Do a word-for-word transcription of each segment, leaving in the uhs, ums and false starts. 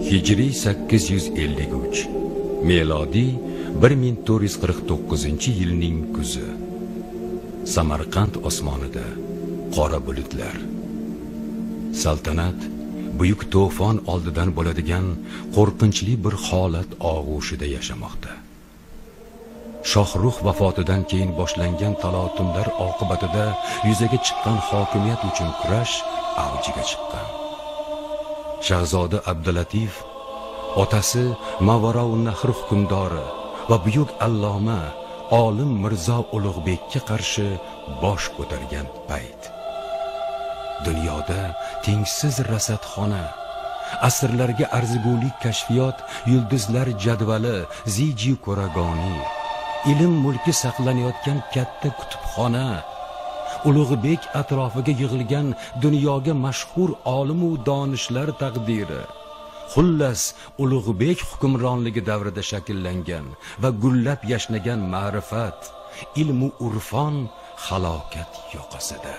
ھىجرىي سەككىز يۈز ئەللىك ئۈچ، مىلادىي بىر مىڭ تۆت يۈز قىرىق توققۇزىنچى يىلنىڭ كۈزى. سامارقاند ئاسمانىدا قارا بۇلۇتلار. سەلتەنەت بۈيۈك توفان ئالدىدىن بولىدىغان قورقۇنچلۇق بىر ھالەت ئاغۇشىدا ياشىماقتا. شاھرۇخ ۋاپاتىدىن كېيىن باشلانغان تالاپەتلەر ئاقىۋىتىدە يۈزىگە چىققان ھاكىمىيەت ئۈچۈن كۈرەش ئەۋجىگە چىققان. شاھزادە ئابدۇلەتىپ ئاتىسى ماۋراۋنەھر ھۆكۈمدارى ۋە بۈيۈك ئەللامە ئالىم مىرزا ئۇلۇغبېككە قارشى باش كۆتۈرگەن پەيت. دۇنيادا تەڭسىز رەسەتخانا، ئەسىرلەرگە ئەرزىگۈلۈك كەشپىيات، يۇلدۇزلار جەدۋىلى، زىجى كۆرگەنى، ئىلىم مۈلكى ساقلىنىۋاتقان كاتتا كۇتۇپخانا، ئۇلۇغبېك ئەتراپىغا يىغىلغان دۇنياغا مەشھۇر ئالىمۇ دانىشلار تەقدىرى. خۇللەس، ئۇلۇغبېك ھۆكۈمرانلىقى دەۋرىدە شەكىللەنگەن ۋە گۈللەپ ياشنىغان مەرىپەت، ئىلمۇ ئۇرفان خالاكەت يوقىسىدە.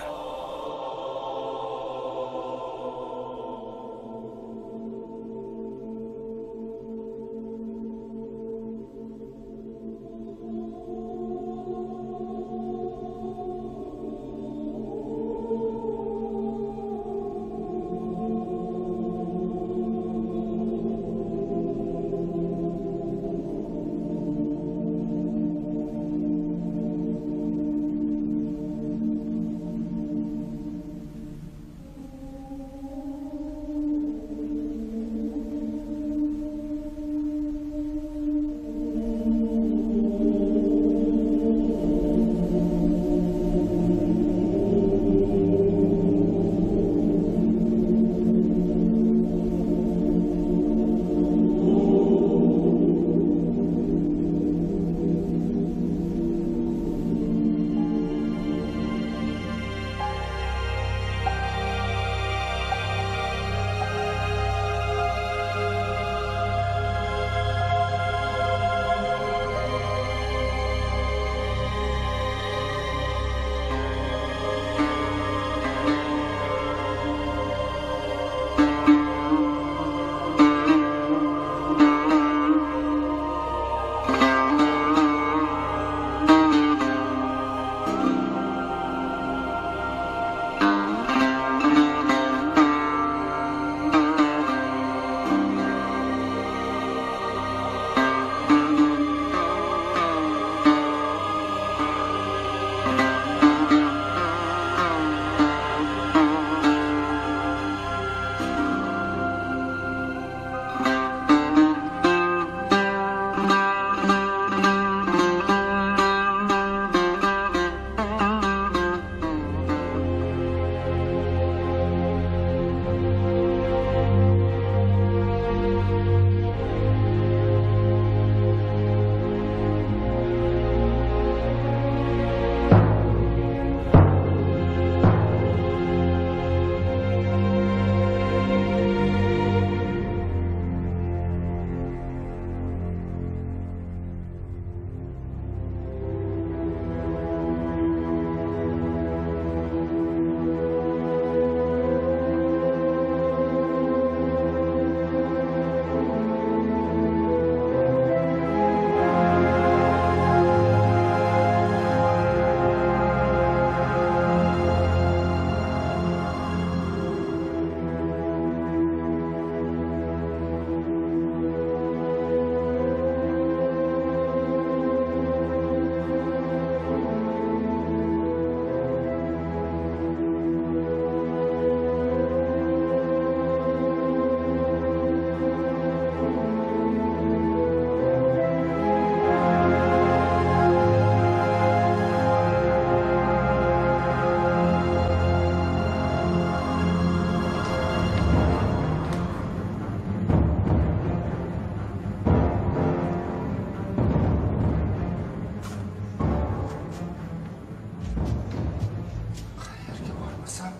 قەيەرگە بارمىسام،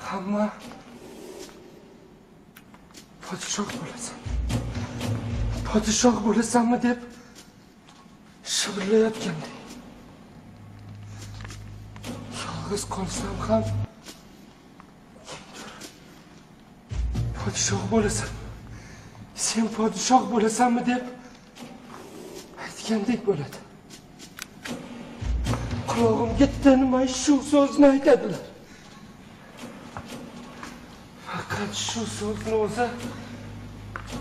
ھەممە پادىشاھ بولىسەن، پادىشاھ بولىسەنمۇ دەپ شىۋىرلايۋاتقانىدى. يالغۇز قالسام ھەم پادىشاھ بولىسەن، سەن پادىشاھ بولىسەنمۇ دەپ ئېيتكەندەك بولىدۇ. قۇلاغىمغا تىنماي شۇ سۆزنى ئېيتىدىلەر. پەقەت شۇ سۆزنى ئۆزى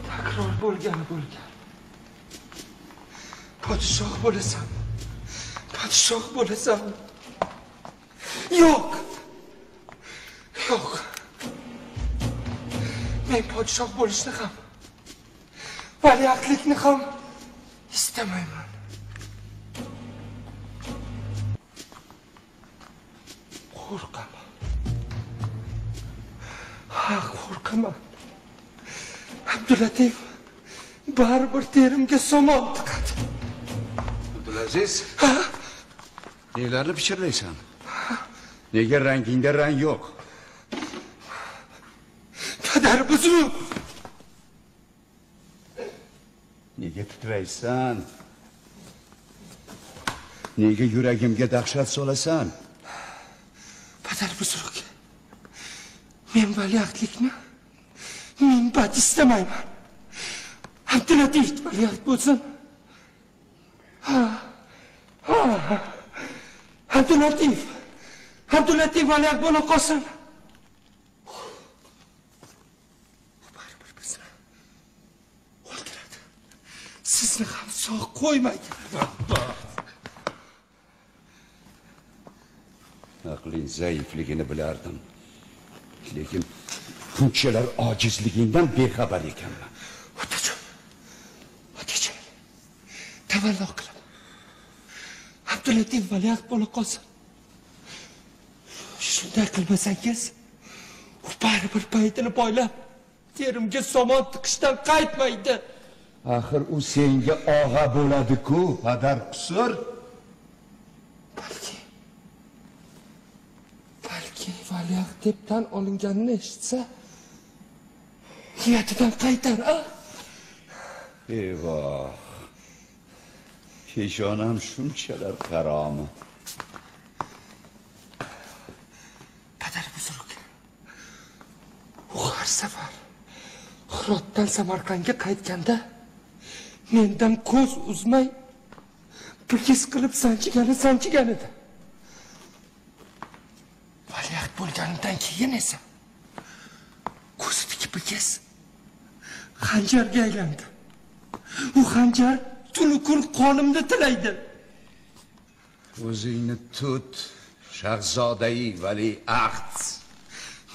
تەكرار بولغىنى بولغان. پادىشاھ بولىسەن، پادىشاھ بولىسەن. ياق! ياق! مەن پادىشاھ بولۇشنى خام، ۋەلىئەھدلىكنى خام ئىستەمەيمەن. قورقىمەن. ھا، قورقىمەن. ئابدۇللاتىف بارىبىر تېرىمگە سامان تىقىدۇ. ئابدۇلئەزىز، ھا؟ نېلەرنى پىچىرلايسەن؟ نېگە رەڭگىڭدە رەڭ يوق؟ پەدەر بۇزرۇق! نېگە تىترەيسەن؟ نېگە يۈرىكىمگە دەھشەت سالىسەن؟ پەدەر بۇزرۇق! مەن ۋەلىئەھدلىكنى مەن بەت ئىستەمەيمەن. ئابدۇللاتىف ۋەلىئەھد بولسۇن. ھا، ھا، ھا. ئابدۇللاتىف، ئابدۇللاتىف ۋەلىئەھد بولۇپ قالسۇن. بارىبىر بىزنى ئۆلتۈرىدۇ. سىزنى خام ساق قويمايدۇ. ئەقلىڭ زەئىپلىكىنى بىلەردىم. لېكىن بۇنچىلەر ئاجىزلىكىڭدىن بىخەۋەر ئىكەنمەن. ئوتاجان، ئوتاجان، تەۋەللۇ قىلىڭ. ئابدۇللاتىف ۋەلىئەھد بولۇپ قالسۇن. شۇنداق قىلمىساڭىز، ئۇ بارىبىر پايدىنى پايلاپ، تېرىمگە سامان تىقىشتىن قايتمايدۇ. ئاخىر ئۇ سەڭگە ئاغا بولىدىكۇ، پادەر قۇسۇر. بەلكى، بەلكى ۋەلىئەھد دەپ تەن ئالىنغاننى ئېشىتسە، نىيىتىدىن قايتار، ئا؟ ئېۋاھ، پېشانەم شۇنچىلەر قارامۇ؟ پەدەر بۇزرۇق. ئۇ ھەر سەپەر خىراتتىن سەمەرقەنتكە قايتقاندا، مەندىن كۆز ئۈزمەي، بىر گەپ قىلىپ سانجىغىنى سانجىغانىدى. ۋەلىئەھد بولغاندىن كېيىن ئىسە، كۆزىدىكى بىر گەپ خەنجەرگە ئايلاندى. ئۇ خەنجەر تۈنۈگۈن قولۇمدا تىلەيدۇ. ئۆزۈڭنى تۇت، شاھزادەي ۋەلىئەھد.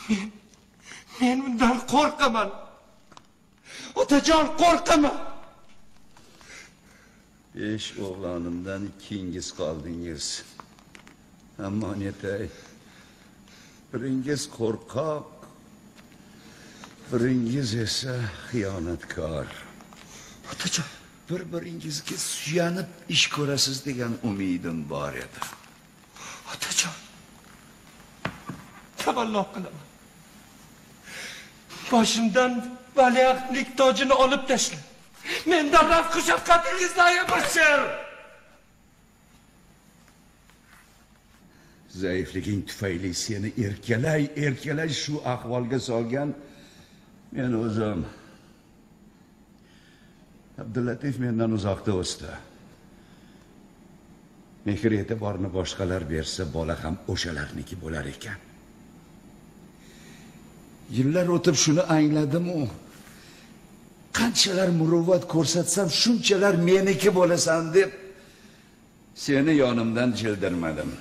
مەن، مەن ئۇنداق قورقىمەن. ئوتاجان، قورقىمەن. بەش ئوغلانىمدىن ئىككىڭىز قالدىڭىز. ئەمما نېتەي، بىرىڭىز قورقاق، بىرىڭىز ئىسە خىيانەتكار. ئوتاجان. بىر-بىرىڭىزگە سۇيەنىپ ئىش كۆرەسىز دېگەن ئۈمىدىم بار ئىدى. ئاتاجان، تەۋەللۇ قىلىمەن. باشىمدىن ۋەلىئەھدلىك تاجىنى ئېلىپ تەشلە. مەندىن راست خۇشالقەتلىك ئىزدەيمەن. زەئىپلىكىڭ تۈپەيلى سېنى ئەركىلەي-ئەركىلەي شۇ ئەھۋالغا سالغان مەن ئۆزۈم. ئابدۇللاتىف مەندىن ئۇزاقتا ئۆستى. مېھىر-ئېتىبارنى باشقىلار بەرسە، بالا ھەم ئوشۇلارنىڭكى بولار ئىكەن. يىللار ئۆتۈپ شۇنى ئاڭلىدىممۇ، قانچىلەر مۇرۇۋۋەت كۆرسەتسەم، شۇنچىلەر مېنىڭكى بولىسەن دەپ، سېنى يېنىمدىن جىلدىرمىدىم.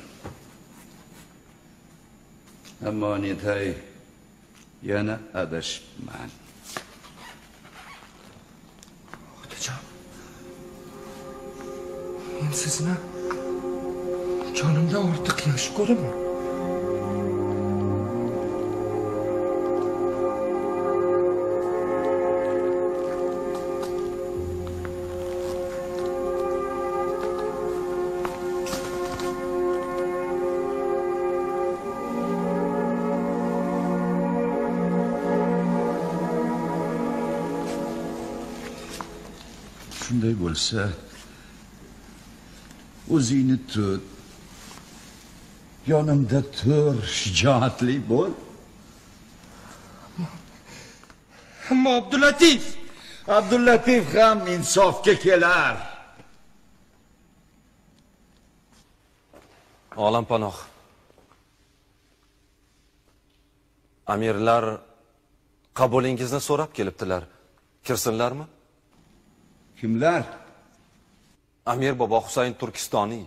ئەمما نېتەي، يەنە ئاداشىپمەن. ئاتىجان، مەن سىزنى جانىمدىن ئارتۇق ياخشى كۆرىمەن. شۇنداق بولسا، ئۆزۈڭنى تۇت. يېنىمدا تۇر، شىجائەتلىك بول. ئەمما ئابدۇللاتىف، Abdullatif ham insofga kelar. Olam panoh. Amirlar qabulingizni so'rab kelibdilar. Kirsinlarmi? Kimlar? Amir Bobo Husayn Turkistoniy,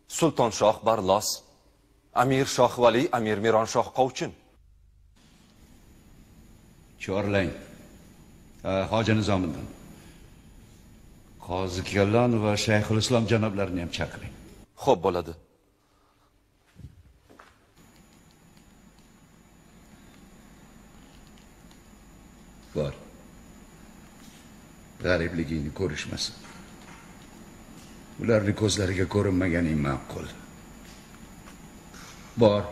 Sulton Shoh Barlos, Amir Shoh Vali, Amir Miron Shoh Qovchin. Chorlang. Ha, Hoji Nizomiddin. Qozi Kallon va Shayxul Islom janoblarini ham chaqiring. Xo'p, bo'ladi. Bor. G'aribligingni ko'rishmasin. Ularni ko'zlariga ko'rinmaganing ma'qul. Bor.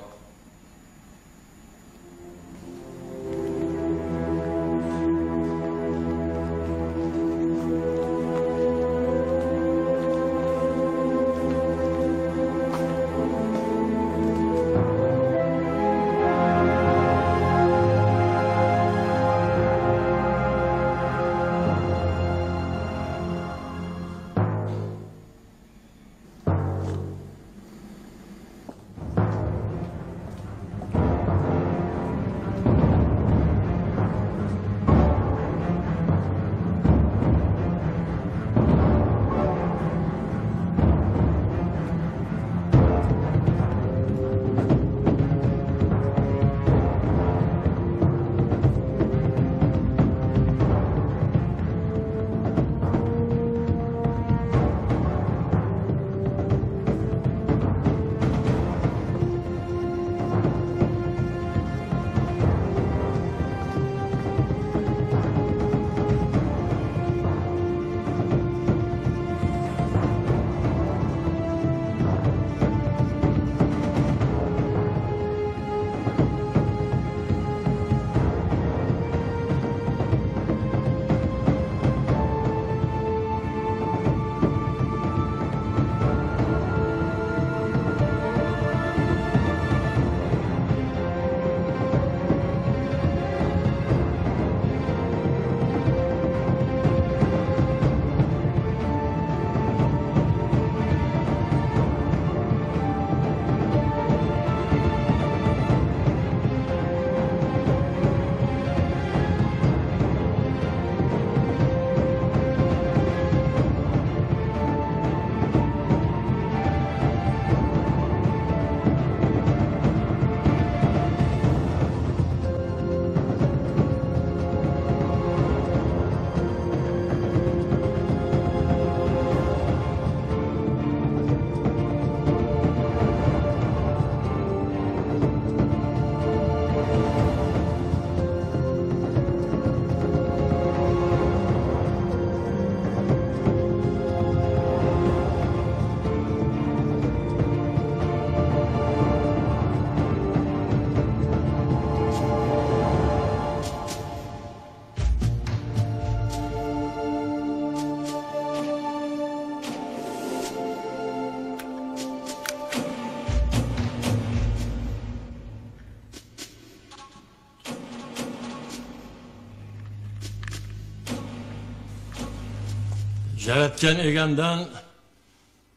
ياراتقان ئىگەمدىن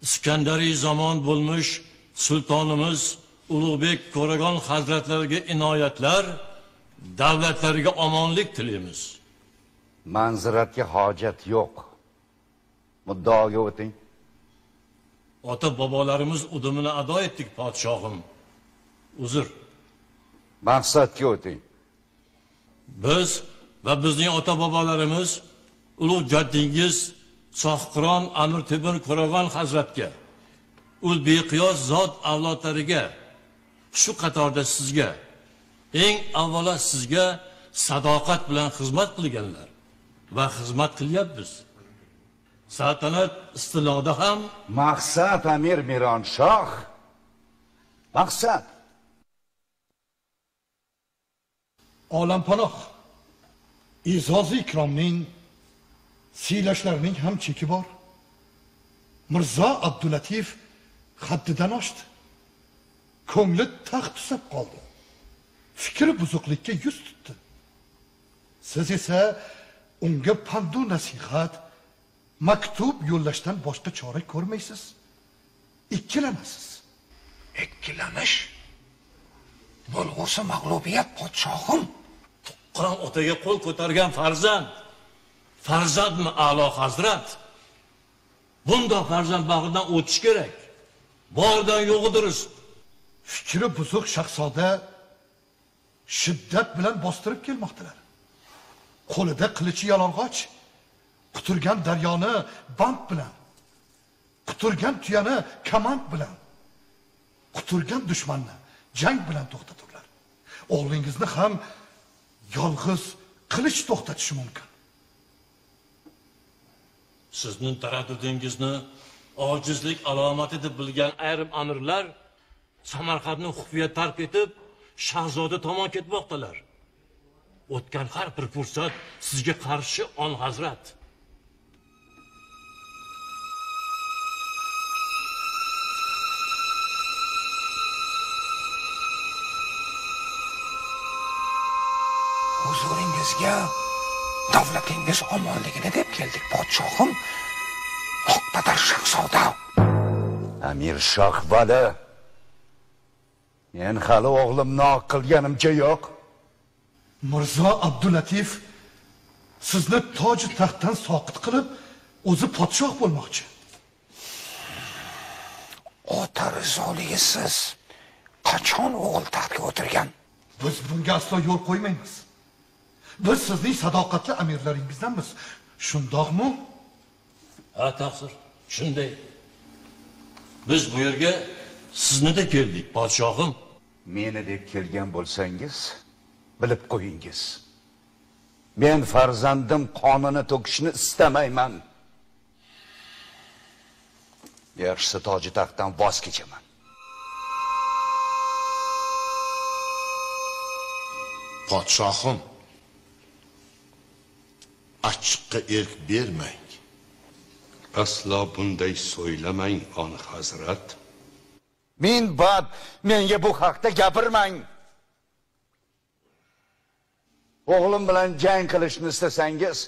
ئىسكەندەرىي زامان بولمۇش سۇلتانىمىز ئۇلۇغبېك كورىگان ھەزرەتلەرگە ئىنايەتلەر، دەۋلەتلەرگە ئامانلىق تىلەيمىز. مەنزىرەتكە ھاجەت يوق. مۇددىئاغا ئۆتۈڭ. ئاتا-بابالىرىمىز ئۇدۇمىنى ئادا ئەتتۇق، پادىشاھىم. ئۇزۇر. مەقسەتكە ئۆتۈڭ. بىز ۋە بىزنىڭ ئاتا-بابالىرىمىز ئۇلۇغ جەددىڭىز ساھىبقۇرام ئەمىر تېمۇر كورىگان ھەزرەتكە، ئۇ بىقىياس زات ئەۋلادلىرىغا، شۇ قاتاردا سىزگە، ئەڭ ئاۋۋالا سىزگە ساداقەت بىلەن خىزمەت قىلغانلار ۋە خىزمەت قىلياپمىز. سەلتەنەت ئىستىلىدا ھەم مەقسەت ئەمىر مىرانشاھ. مەقسەت. ئالەمپاناھ، ئېزازى ئىكرامنىڭ، سىيلاشلارنىڭ ھەم چېكى بار. مىرزا ئابدۇللەتىپ ھەددىدىن ئاشتى. كۆڭلى تەخت تۈسەپ قالدى. پىكرى بۇزۇقلۇققا يۈز تۇتتى. سىز ئىسە ئۇنگا پەندۇ نەسىھەت، مەكتۇپ يوللاشتىن باشقا چارە كۆرمەيسىز. ئىككىلەنەسىز. ئىككىلىنىش؟ بولغۇسى مەغلۇبىيەت، پادىشاھىم. تۇغقان ئاتىغا قول كۆتەرگەن پەرزەنت، پەرزەنتمۇ ئەلا ھەزرەت. بۇنداق پەرزەنت باغرىدىن ئۆتۈش كېرەك. باغرىدىن يوغىدۇرۇز. پىكرى بۇزۇق شاھزادە شىددەت بىلەن باستۇرۇپ كەلمەكتىلەر. قولىدا قىلىچى يالىڭاچ، قۇتۇرغان دەريانى بانت بىلەن، قۇتۇرغان تۇيانى كامانت بىلەن، قۇتۇرغان دۈشمەننى جەڭ بىلەن توختىتىڭلار. ئوغلىڭىزنى ھەم يالغۇز قىلىچ توختىتىشى مۇمكىن. سىزنىڭ تەرەددۇتىڭىزنى ئاجىزلىق ئالامىتى دەپ بىلگەن ئايرىم ئەمىرلەر سەمەرقەنتنى خۇپىيە تەرك ئېتىپ، شاھزادە تامان كەتمەكتىلەر. ئۆتكەن ھەر بىر پۇرسەت سىزگە قارشى، ئان ھەزرەت. ھۇزۇرىڭىزگە دۆلىتىڭىز ئامانلىقىنى دەپ كەلدۇق، پادىشاھىم. ھەقپەدەر شاھزادە. ئەمىر شاھ بالە، مەن ھېلى ئوغلۇمنى ئاق قىلغىنىمچە يوق. مىرزا ئابدۇللەتىپ سىزنى تاجى تەختتىن ساقىت قىلىپ، ئۆزى پادىشاھ بولماقچى. ئوتار زولىيسىز قاچان ئوغۇل تەختكە ئولتۇرغان؟ بىز بۇنىڭغا ئەسلا يول قويمايمىز. بىز سىزنىڭ ساداقەتلىك ئەمىرلىرىڭىزدىنمىز. شۇنداقمۇ؟ ھە، تەقسىر، شۇنداق. بىز بۇ يەرگە سىزنى دەپ كەلدۇق، پادىشاھىم. مېنى دەپ كەلگەن بولساڭىز، بىلىپ قويۇڭىز. مەن پەرزەنتىم قانىنى تۆكۈشنى ئىستەمەيمەن. ياخشىسى، تاجى تەختتىن ۋاز كېچىمەن. پادىشاھىم، ئاچچىققا ئىرق بەرمەڭ. ئەسلا بۇنداق سۆيلىمەڭ، ئان ھەزرەت. مىنبەت، مەڭگە بۇ ھەقتە گەپىرمەڭ. ئوغلۇم بىلەن جەڭ قىلىشنى ئىستىسەڭىز،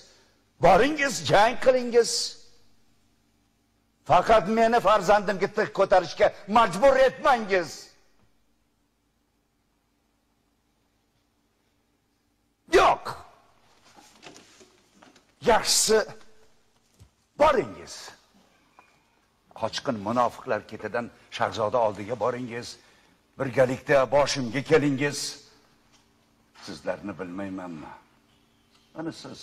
بارىڭىز، جەڭ قىلىڭىز. پەقەت مېنى پەرزەنتىمگە تىغ كۆتۈرۈشكە مەجبۇر ئەتمەڭىز. ياق. ياخشىسى، بارىڭىز. قاچقىن مۇناپىقلار كېتىدىن شاھزادە ئالدىغا بارىڭىز. بىرگىلىكتە باشىمغا كېلىڭىز. سىزلەرنى بىلمەيمەنمۇ؟ ئەنە سىز،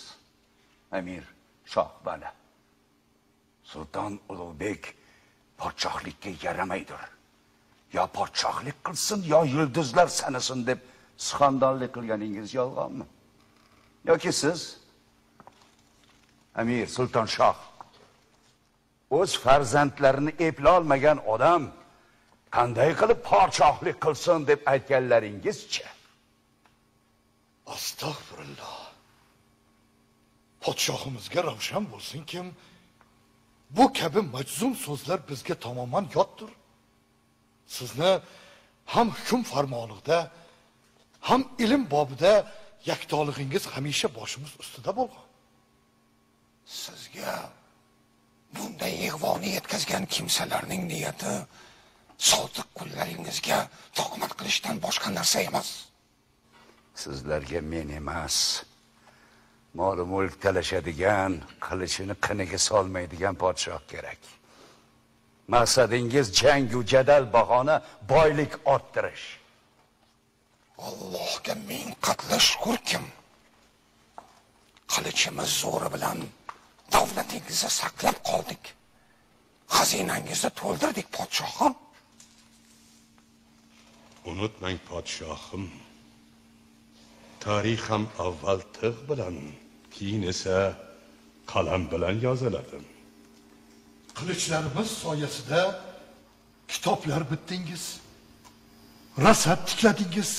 ئەمىر شاھ بالە. سۇلتان ئۇلۇغبېك پادىشاھلىققا يارىمايدۇ. يا پادىشاھلىق قىلسۇن، يا يۇلدۇزلار سانىسۇن دەپ سۇخاندانلىق قىلغىنىڭىز يالغانمۇ؟ ياكى سىز، ئەمىر سۇلتان شاھ، ئۆز پەرزەنتلىرىنى ئېپلالمىغان ئادەم قانداق قىلىپ پادىشاھلىق قىلسۇن دەپ ئېيتقانلىرىڭىزچە؟ ئەستەغپۇرۇللا. پادىشاھىمىزغا راۋشان بولسۇنكىم، بۇ كەبى مەجزۇم سۆزلەر بىزگە تامامەن ياتتۇر. سىزنى ھەم ھۆكۈم پەرمانىڭىزدا، ھەم ئىلىم بابىدا يەكتالىقىڭىز ھەمىشە باشىمىز ئۈستىدە بولغان. سىزگە بۇنداق ئىغۋانى يەتكۈزگەن كىمسىلەرنىڭ نىيىتى سادىق قۇللىرىڭىزگە تۆھمەت قىلىشتىن باشقا نەرسە ئەمەس. سىزلەرگە مېنى ئەمەس، مال-مۈلۈك تەلىشىدىغان، قىلىچىنى قېنىغا سالمايدىغان پادىشاھ كېرەك. مەقسىتىڭىز جەڭگۇ جېدەل، باھانە، بايلىق ئارتتۇرۇش. ئاللاھقا مىڭ قاتلا شۈكۈركىم، قىلىچىمىز زورى بىلەن دۆلىتىڭىزنى ساقلاپ قالدۇق، خەزىنىڭىزنى تولدۇردۇق، پادىشاھىم. ئۇنتۇماڭ، پادىشاھىم، تارىخ ھەم ئاۋۋال تىغ بىلەن، كېيىن ئىسە قەلەم بىلەن يازىلىدۇ. قىلىچلىرىمىز سايىسىدە كىتابلار بىتتىڭىز، رەسىد تىكلەدىڭىز،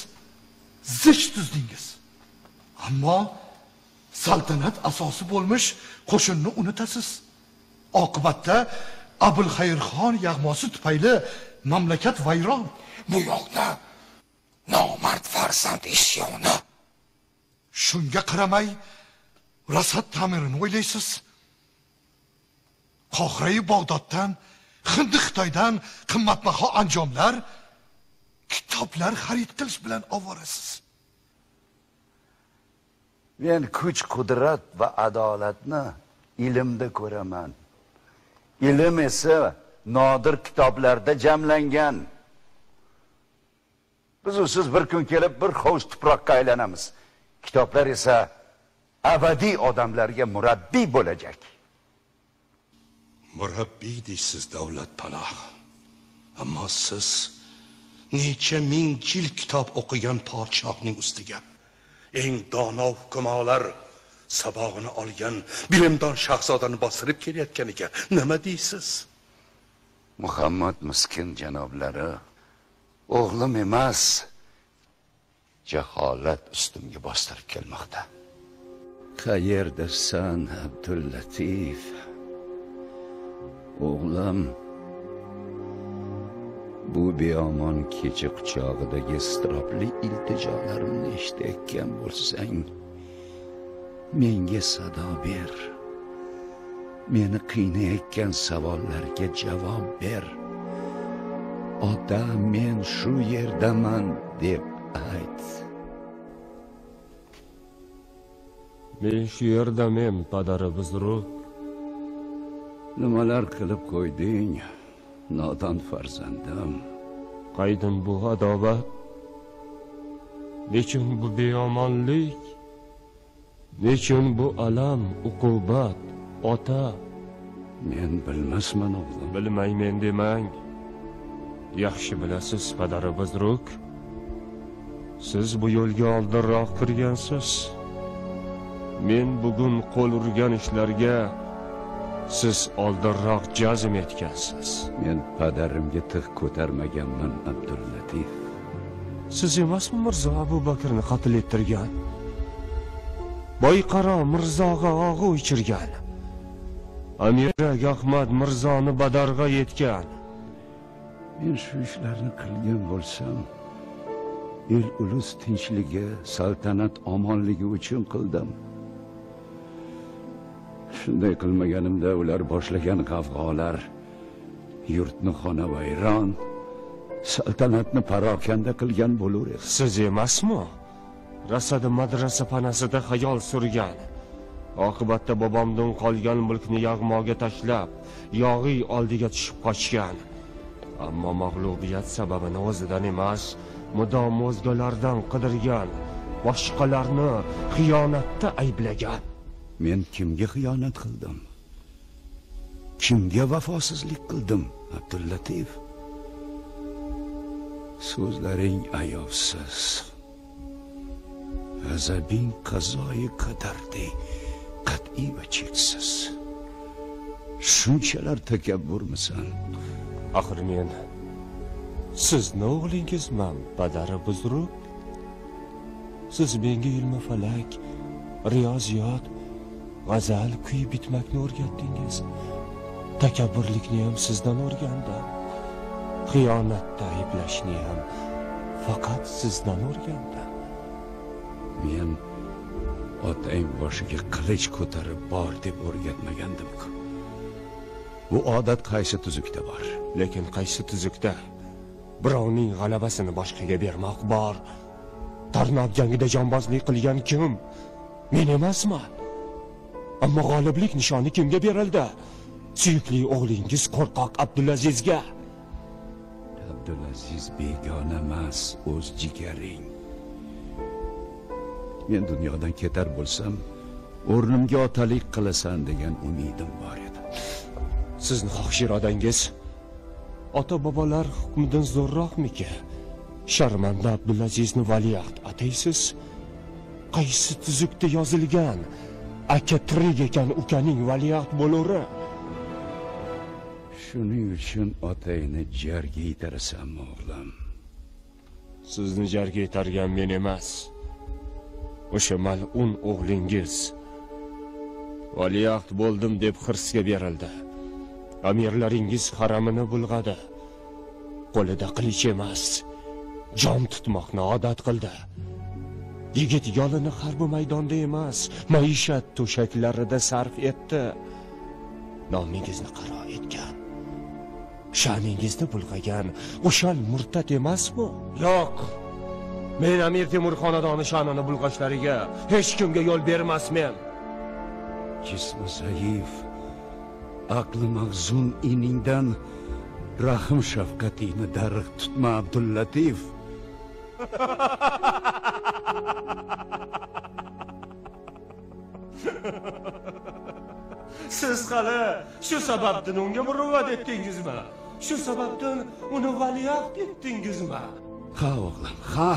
زىچ تۈزدىڭىز. ئەمما سەلتەنەت ئاساسى بولمىش قوشۇننى ئۇنتۇسىز. ئاقىۋەتتە ئەبۇلخەيرخان ياغماسى تۈپەيلى مەملىكەت ۋەيران. بۇ ياقتا نامەرد پەرزەنت ئىسيانى. شۇنىڭغا قارىماي، راسات تامىرىنى ئويلايسىز؟ قاھرەي باغدادتىن، خىندى خىتايدىن قىممەتباھا ئەنجاملار، كىتابلار خەرىد قىلىش بىلەن ئاۋارىسىز. مەن كۈچ-قۇدرەت ۋە ئادالەتنى ئىلىمدە كۆرىمەن. ئىلىم ئېسى نادىر كىتابلاردا جەملەنگەن. بىز ئۇ سىز بىر كۈن كېلىپ، بىر قوۋۇش تۇپراققا ئايلىنىمىز. كىتابلار ئېسى ئەبەدىي ئادەملەرگە مۇرەببىي بولىدىكەن. مۇرەببىي دەيسىز، دەۋلەت پاناھ. ئەمما سىز نەچچە مىڭ يىل كىتاب ئوقۇغان پادىشاھنىڭ ئۈستىگە ئەڭ دانا ھۆكۈمالار ساۋاقىنى ئالغان بىلىمدان شاھزادىنى باستۇرۇپ كېلىۋاتقىنىغا نېمە دەيسىز؟ مۇھەممەد مىسكىن جانابلىرى، ئوغلۇم ئەمەس، جاھالەت ئۈستۈمگە باستۇرۇپ كەلمەكتە. قەيەردىسەن، ئابدۇللەتىپ؟ ئوغلۇم، بۇ بىئامان كېچە قۇچاقىدىكى ئىزتىراپلىق ئىلتىجالىرىمنى ئىشىتەتكەن بولساڭ، مەڭگە سادا بېر. مېنى قىينايتقان ساۋاللارغا جاۋاب بېر. «ئاتا، مەن شۇ يەردىمەن» دەپ ئېيت. مەن شۇ يەردىمەن، پەدەر بۇزرۇك. نېمىلەر قىلىپ قويدۇڭ، نادان پەرزەندىم؟ قايدىن بۇ ئاداۋەت؟ نېچۈن بۇ بىئامانلىق؟ نېچۈن بۇ ئالەم، ئوقۇبەت، ئاتا؟ مەن بىلمەسمەن، ئوغلۇم. بىلمەيمەن دېمەڭ. ياخشى بىلەسىز، پەدەر بۇزرۇك. سىز بۇ يولغا ئالدىراق كىرگەنسىز. مەن بۈگۈن قول ئۇرغان ئىشلارغا سىز ئالدىراق جەزم ئەتكەنسىز. مەن پەدەرىمگە تىغ كۆتەرمىگەنمەن، ئابدۇللەتىپ. سىز ئەمەسمۇ مىرزا ئەبۇ بەكرىنى قەتل ئەتتۈرگەن؟ بايقارا مىرزاغا ئاغۇ ئىچۈرگەن؟ ئەمىر ئەخمەت مىرزانى بەدەرغا ئېتكەن؟ مەن شۇ ئىشلارنى قىلغان بولسام، ئېل-ئۇلۇس تىنچلىقى، سەلتەنەت ئامانلىقى ئۈچۈن قىلدىم. شۇنداق قىلمىغىنىمدا، ئۇلار باشلىغان غەۋغالار يۇرتنى خانىۋەيران، سەلتەنەتنى پاراكەندە قىلغان بولۇر ئىدى. سىز ئەمەسمۇ راسادا مەدرەسە پاناسىدا خىيال سۈرگەن؟ ئاقىۋەتتە بابامدىن قالغان مۈلكنى ياغماغا تاشلاپ، ياغى ئالدىغا چۈشۈپ قاچكەن. ئەمما مەغلۇبىيەت سەۋەبىنى ئۆزىدىن ئەمەس، مۇدام ئۆزگىلەردىن قىدىرگەن، باشقىلارنى خىيانەتتە ئەيىبلىگەن. مەن كىمگە خىيانەت قىلدىم؟ كىمگە ۋاپاسىزلىق قىلدىم، ئابدۇللەتىپ؟ سۆزلىرىڭ ئاياۋسىز. غەزەبىڭ قازايى قەدەردەك قەتئىي ۋە چەكسىز. شۇنچىلەر تەكەببۇرمىسەن؟ ئاخىر مەن سىزنىڭ ئوغلىڭىزمەن، پەدەر بۇزرۇك. سىز مەڭگۈ ئىلمى پەلەك، رىيازىيات، غەزەل كۈي بىتمەكنى ئۆگەتتىڭىز. تەكەببۇرلۇقنى ھەم سىزدىن ئۆگەندىم. خىيانەتتە ئەيىبلەشنى ھەم پەقەت سىزدىن ئۆگەندىم. مەن ئاتاينىڭ باشىغا قىلىچ كۆتۈرۈپ بار دەپ ئۆگەتمىگەندىمكۇ؟ بۇ ئادەت قايسى تۈزۈكتە بار؟ لېكىن قايسى تۈزۈكتە بىراۋنىڭ غەلىبىسىنى باشقىگە بەرمەك بار؟ تارناق جەڭگىدە جامبازلىق قىلغان كىم؟ مەن ئەمەسمۇ؟ ئەمما غالىبلىك نىشانى كىمگە بېرىلدى؟ سۆيۈكلۈك ئوغلىڭىز قورقاق ئابدۇلئەزىزگە. ئابدۇلئەزىز بىگانە ئەمەس، ئۆز جىگەرىڭ. مەن دۇنيادىن كېتەر بولسام، ئورنۇمغا ئاتالىق قىلىسەن دېگەن ئۈمىدىم بار ئىدى. سىزنىڭ خاھىش ئىرادەڭىز ئاتا-بابالار ھۆكمىدىن زورراقمىكىن؟ شەرمەندە ئابدۇلئەزىزنى ۋەلىئەھد ئاتايسىز. قايسى تۈزۈكتە يازىلغان ئاكا تىرىك ئىكەن ئۇكىنىڭ ۋەلىئەھد بولۇرى؟ شۇنىڭ ئۈچۈن ئاتاينى جەرگە يېتىرىسەنمۇ، ئوغلۇم؟ سىزنى جەرگە يېتەرگەن مەن ئەمەس، ئۇ شامال ئۇن ئوغلىڭىز. ۋەلىئەھد بولدۇم دەپ خىرىسقا بېرىلدى. ئەمىرلىرىڭىز ھەرىمىنى بۇلغىدى. قولىدا قىلىچ ئەمەس، جان تۇتماقنى ئادەت قىلدى. يىگىت يالىنى خەربۇ مەيداندا ئەمەس، مەئىشەت تۆشەكلىرىدە سەرپ ئەتتى. نامىڭىزنى قارا ئەتكەن، شەنىڭىزنى بۇلغىغان ئوشال مۇرتەت ئەمەسمۇ؟ ياق! مەن ئەمىر تېمۇر خانىدانى شەنىنى بۇلغاشلىرىغا ھېچكىمگە يول بەرمەسمەن. جىسمى زەئىپ، ئەقلى مەغزۇن ئىنىڭدىن رەھىم-شەپقىتىنى دەرەخ تۇتما، ئابدۇللەتىپ. سىز قېنى شۇ سەۋەبتىن ئۇنى مۇرۇۋۋەت ئەتتىڭىزمۇ؟ شۇ سەۋەبتىن ئۇنى ۋەلىئەھد ئەتتىڭىزمۇ؟ ھا، ئوغلۇم، ھا.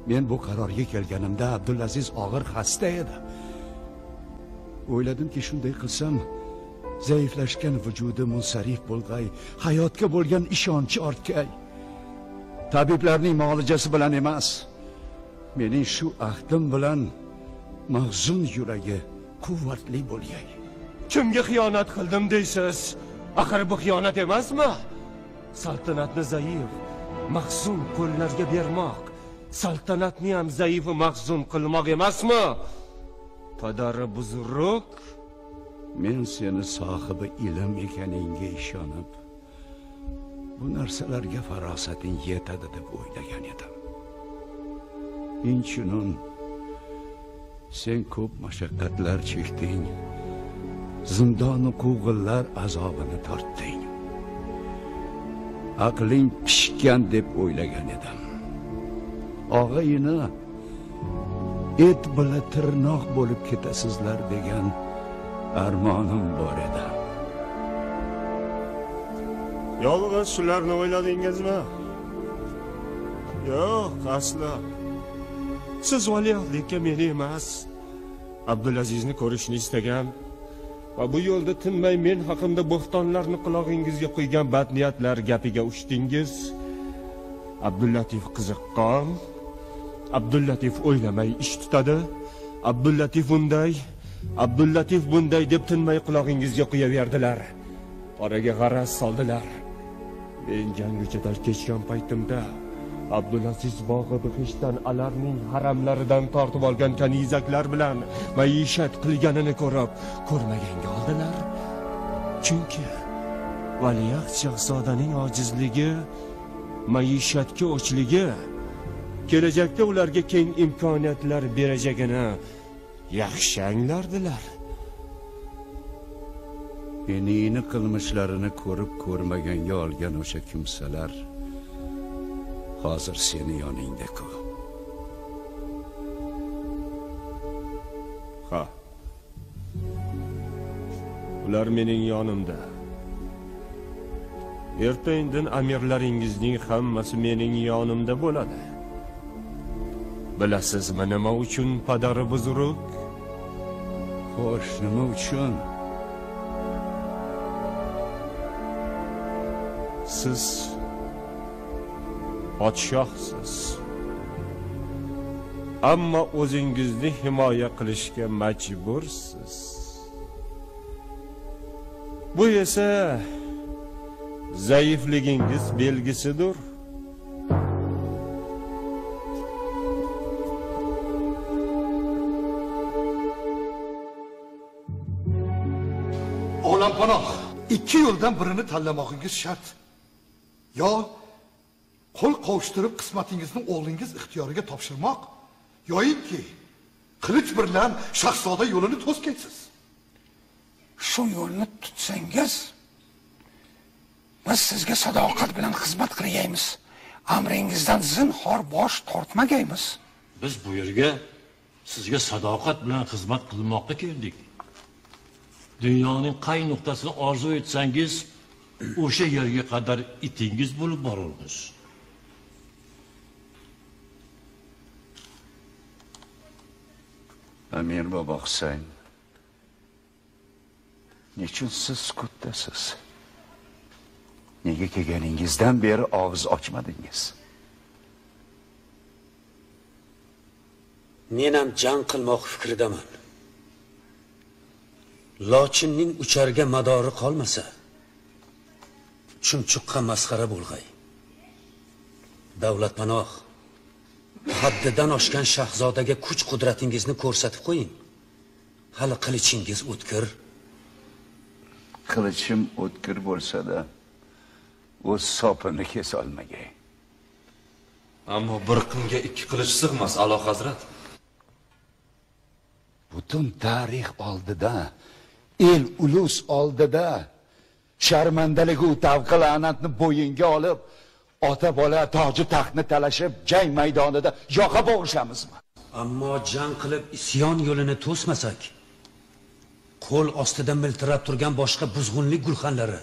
مەن بۇ قارارغا كەلگىنىمدە ئابدۇلئەزىز ئاغىر خەستە ئىدى. ئويلىدىمكى، شۇنداق قىلسام، زەئىپلەشكەن ۋۇجۇدى مۇنسەرىپ بولغاي، ھاياتقا بولغان ئىشەنچى ئارتقاي. تەبىبلەرنىڭ مۇئالىجىسى بىلەن ئەمەس، مېنىڭ شۇ ئەھدىم بىلەن مەغزۇن يۈرىكى قۇۋۋەتلىك بولغاي. كىمگە خىيانەت قىلدىم دەيسىز؟ ئاخىر بۇ خىيانەت ئەمەسمۇ؟ سەلتەنەتنى زەئىپ، مەغزۇن قوللارغا بەرمەك، سەلتەنەتنى ھەم زەئىپ، مەغزۇن قىلماق ئەمەسمۇ؟ پەدەرى بۇزرۇك. مەن سېنى ساھىبى ئىلىم ئىكەنلىكىڭگە ئىشىنىپ، بۇ نەرسىلەرگە پاراسىتىڭ يېتىدۇ دەپ ئويلىغان ئىدىم. ئىنچىنۇن، سەن كۆپ مۇشەققەتلەر چەكتىڭ، زىندانى قوغۇنلار ئازابىنى تارتتىڭ. ئەقلىڭ پىشقان دەپ ئويلىغان ئىدىم. ئاغىنە، ئېت بىلەن تىرناق بولۇپ كېتىسىزلەر دېگەن ئارمانىم بار ئىدى. يالغۇز شۇلارنى ئويلىدىڭىزمۇ؟ ياق، ئەسلا. سىز ۋەلىئەھدلىككە مېنى ئەمەس، ئابدۇلئەزىزنى كۆرۈشنى ئىستىگەن ۋە بۇ يولدا تىنماي مەن ھەققىمدە بوھتانلارنى قۇلاغىڭىزغا قۇيغان بەتنىيەتلەر گەپىگە ئۇچتىڭىز. ئابدۇللەتىپ قىزىققان، ئابدۇللەتىپ ئويلىماي ئىش تۇتىدۇ، ئابدۇللەتىپ ئۇنداي، ئابدۇللەتىپ بۇنداي دەپ تىنماي قۇلاغىڭىزغا قۇيۇۋەردىلەر. ئارىغا غەرەز سالدىلار. مەن جەڭگى چاتاق كەچكەن پايتىمدا، ئابدۇلئەزىز باغى بېھىشتتىن ئالارنىڭ ھەرەملىرىدىن تارتىۋالغان كەنىزەكلەر بىلەن مەئىشەت قىلغىنىنى كۆرۈپ، كۆرمىگەنگە ئالدىلار. چۈنكى ۋەلىئەھد شاھزادىنىڭ ئاجىزلىقى، مەئىشەتكە ئوچلۇقى، كېلەچەكتە ئۇلارغا كەڭ ئىمكانىيەتلەر بېرىدىغىنىنى ياخشى ئاڭلاردىلار. ئىنىنى قىلمىشلىرىنى كۆرۈپ كۆرمىگەنگە ئالغان ئوشا كىمسىلەر ھازىر سېنى يانىڭدىكۇ. ھا. ئۇلار مېنىڭ يانىمدا. ئەتىگەندىن ئەمىرلىرىڭىزنىڭ ھەممىسى مېنىڭ يانىمدا بولىدۇ. بىلەسىزمۇ، نېمە ئۈچۈن پەدەرى بۇزرۇك؟ خوش، نېمە ئۈچۈن؟ سىز پادىشاھسىز. ئەمما ئۆزىڭىزنى ھىمايە قىلىشقا مەجبۇرسىز. بۇ ئېسە زەئىپلىكىڭىز بەلگىسىدۇر. ئوغلانپاناھ، ئىككى يولدىن بىرىنى تاللىماقىڭىز شەرت. يا قول قوۋۇشتۇرۇپ، قىسمىتىڭىزنى ئوغلىڭىز ئىختىيارىغا تاپشۇرماق، ياكى قىلىچ بىلەن شاھزادە يولىنى توسقايسىز. شۇ يولنى تۇتسىڭىز، بىز سىزگە ساداقەت بىلەن خىزمەت قىلىيەيمىز. ئەمرىڭىزدىن زىنھار باش تارتمايمىز. بىز بۇ يەرگە سىزگە ساداقەت بىلەن خىزمەت قىلماققا كەلدۇق. دۇنيانىڭ قاي نۇقتىسىنى ئارزۇ ئەتسەڭىز، ئوشۇ يەرگە قەدەر ئېتىڭىز بولۇپ بارىمىز. ئەمىر بابا ھۈسەيىن، نېچۈن سىز سۈكۈتتىسىز؟ نېگە كەلگىنىڭىزدىن بېرى ئاغزى ئاچمىدىڭىز؟ مېنىڭ جەڭ قىلماق پىكرىدىمەن. لاچىننىڭ ئۇچارغا مادارى قالمىسا، چۇمچۇققا مەسخىرە بولغاي. دەۋلەتپاناھ، ھەددىدىن ئاشقان شاھزادىگە كۈچ-قۇدرىتىڭىزنى كۆرسىتىپ قويۇڭ. ھالى قىلىچىڭىز ئۆتكۈر. قىلىچىم ئۆتكۈر بولسا-دا، ئۆز ساپىنى كېسەلمىگەي. ئەمما بىر قىنغا ئىككى قىلىچ سىغماس، ئالا ھەزرەت. پۈتۈن تارىخ ئالدىدا، ئېل-ئۇلۇس ئالدىدا شەرمەندىلىكۇ تەۋقە-لەنەتنى بويۇنغا ئېلىپ، ئاتا-بالا تاجۇ تەختنى تالىشىپ، جەڭ مەيدانىدا ياقا بوغۇشامىزمۇ؟ ئەمما جەڭ قىلىپ ئىسيان يولىنى توسمىساق، قول ئاستىدا مىلتىراپ تۇرغان باشقا بۇزغۇنلۇق گۈلخانلىرى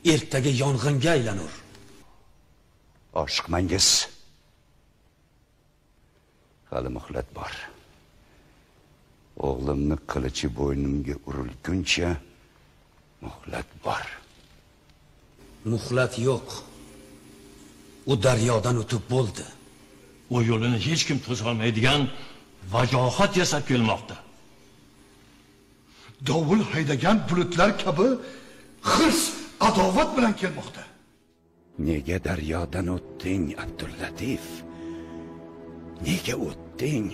ئەتىگە يانغىنغا ئايلىنۇر. ئاشىقمەڭگۈز. ھالى مۆھلەت بار. ئوغلۇمنى قىلىچى بوينۇمغا ئۇرۇلغۇچە مۆھلەت بار. مۆھلەت يوق. ئۇ دەريادىن ئۆتۈپ بولدى. ئۇ يولىنى ھېچكىم توسالمايدىغان ۋاجاھەت ياساپ كەلمەكتە. داۋۇل ھەيدىگەن بۇلۇتلار كەبى ھىرس، ئاداۋەت بىلەن كەلمەكتە. نېگە دەريادىن ئۆتتۈڭ، ئابدۇللەتىپ؟ نېگە ئۆتتۈڭ؟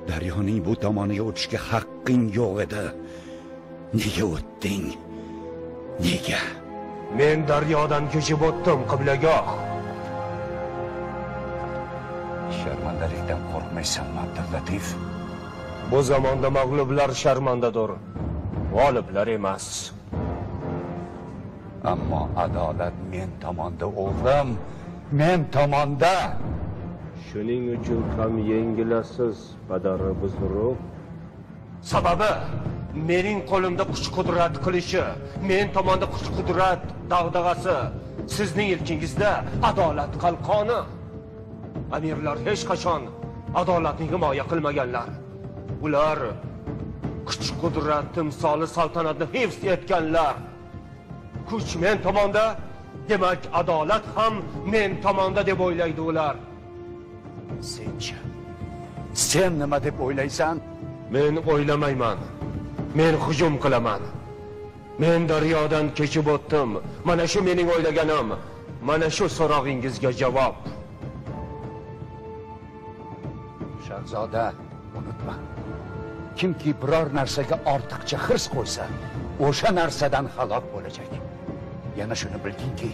دەريانىڭ بۇ تامانىغا ئۆتۈشكە ھەققىڭ يوق ئىدى. نېگە ئۆتتۈڭ؟ نېگە؟ مەن دەريادىن كېچىپ ئۆتتۈم، قىبلىگاھ. شەرمەندىلىكتىن قورقمايسەنمۇ، ئابدۇللەتىپ؟ بۇ زاماندا مەغلۇپلار شەرمەندىدۇر، غالىپلار ئەمەس. ئەمما ئادالەت مەن تاماندا، ئوغلۇم، مەن تاماندا. شۇنىڭ ئۈچۈن كام يەڭگىلەسسىز، پەدەر بۇزرۇق. سەۋەبى، مېنىڭ قولۇمدا كۈچ-قۇدرەت قىلىچى، مەن تاماندا كۈچ-قۇدرەت دەغدىغىسى، سىزنىڭ ئىلكىڭىزدە ئادالەت قالقانى. ئەمىرلەر ھېچقاچان ئادالەتنى ھىمايە قىلمىغانلار. ئۇلار كۈچ-قۇدرەت تىمسالى سەلتەنەتنى ھىفز ئەتكەنلەر. كۈچ مەن تاماندا، دېمەك، ئادالەت ھەم مەن تاماندا دەپ ئويلايدۇ ئۇلار. سەنچە؟ سەن نېمە دەپ ئويلايسەن؟ مەن ئويلىمايمەن. مەن ھۇجۇم قىلىمەن. مەن دەريادىن كېچىپ ئۆتتۈم. مانا شۇ مېنىڭ ئويلىغىنىم. مانا شۇ سوراغىڭىزغا جاۋاب. شاھزادە، ئۇنتۇما. كىمكى بىرەر نەرسىگە ئارتۇقچە ھىرس قويسا، ئوشۇ نەرسىدىن ھالاك بولىدۇ. يەنە شۇنى بىلگىنكى،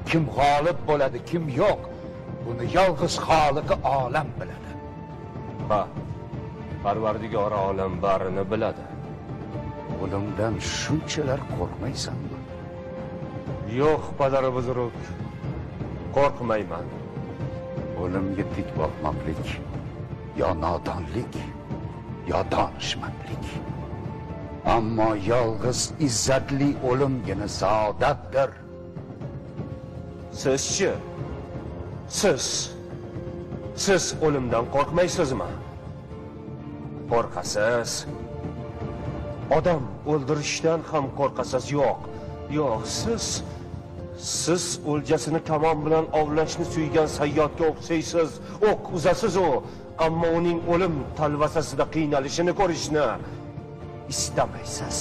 كىم غالىب بولىدۇ، كىم يوق، بۇنى يالغۇز خالىقى ئالەم بىلىدۇ. ھا، پەرۋەردىگارى ئالەم بارىنى بىلىدۇ. ئۆلۈمدىن شۇنچىلەر قورقمايسەنمۇ؟ يوق، پەدەر بۇزرۇق، قورقمايمەن. ئۆلۈمگە تىك باقماقلىق يا نادانلىق، يا دانىشمەنلىك. ئەمما يالغۇز ئىززەتلىك ئۆلۈمگىنە سائادەتتۇر. سىزچى؟ سىز، سىز ئۆلۈمدىن قورقمايسىزمۇ؟ قورقىسىز. ئادەم ئۆلدۈرۈشتىن ھەم قورقىسىز. يوق، يوق، سىز، سىز ئۆلجىسىنى كامان بىلەن ئاۋلاشنى سۆيگەن سەييادقا ئوخشايسىز. ئوق ئۇزىسىزۇ، ئەمما ئۇنىڭ ئۆلۈم تەلۋەسىسىدە قىينىلىشىنى كۆرۈشنى ئىستەمەيسىز.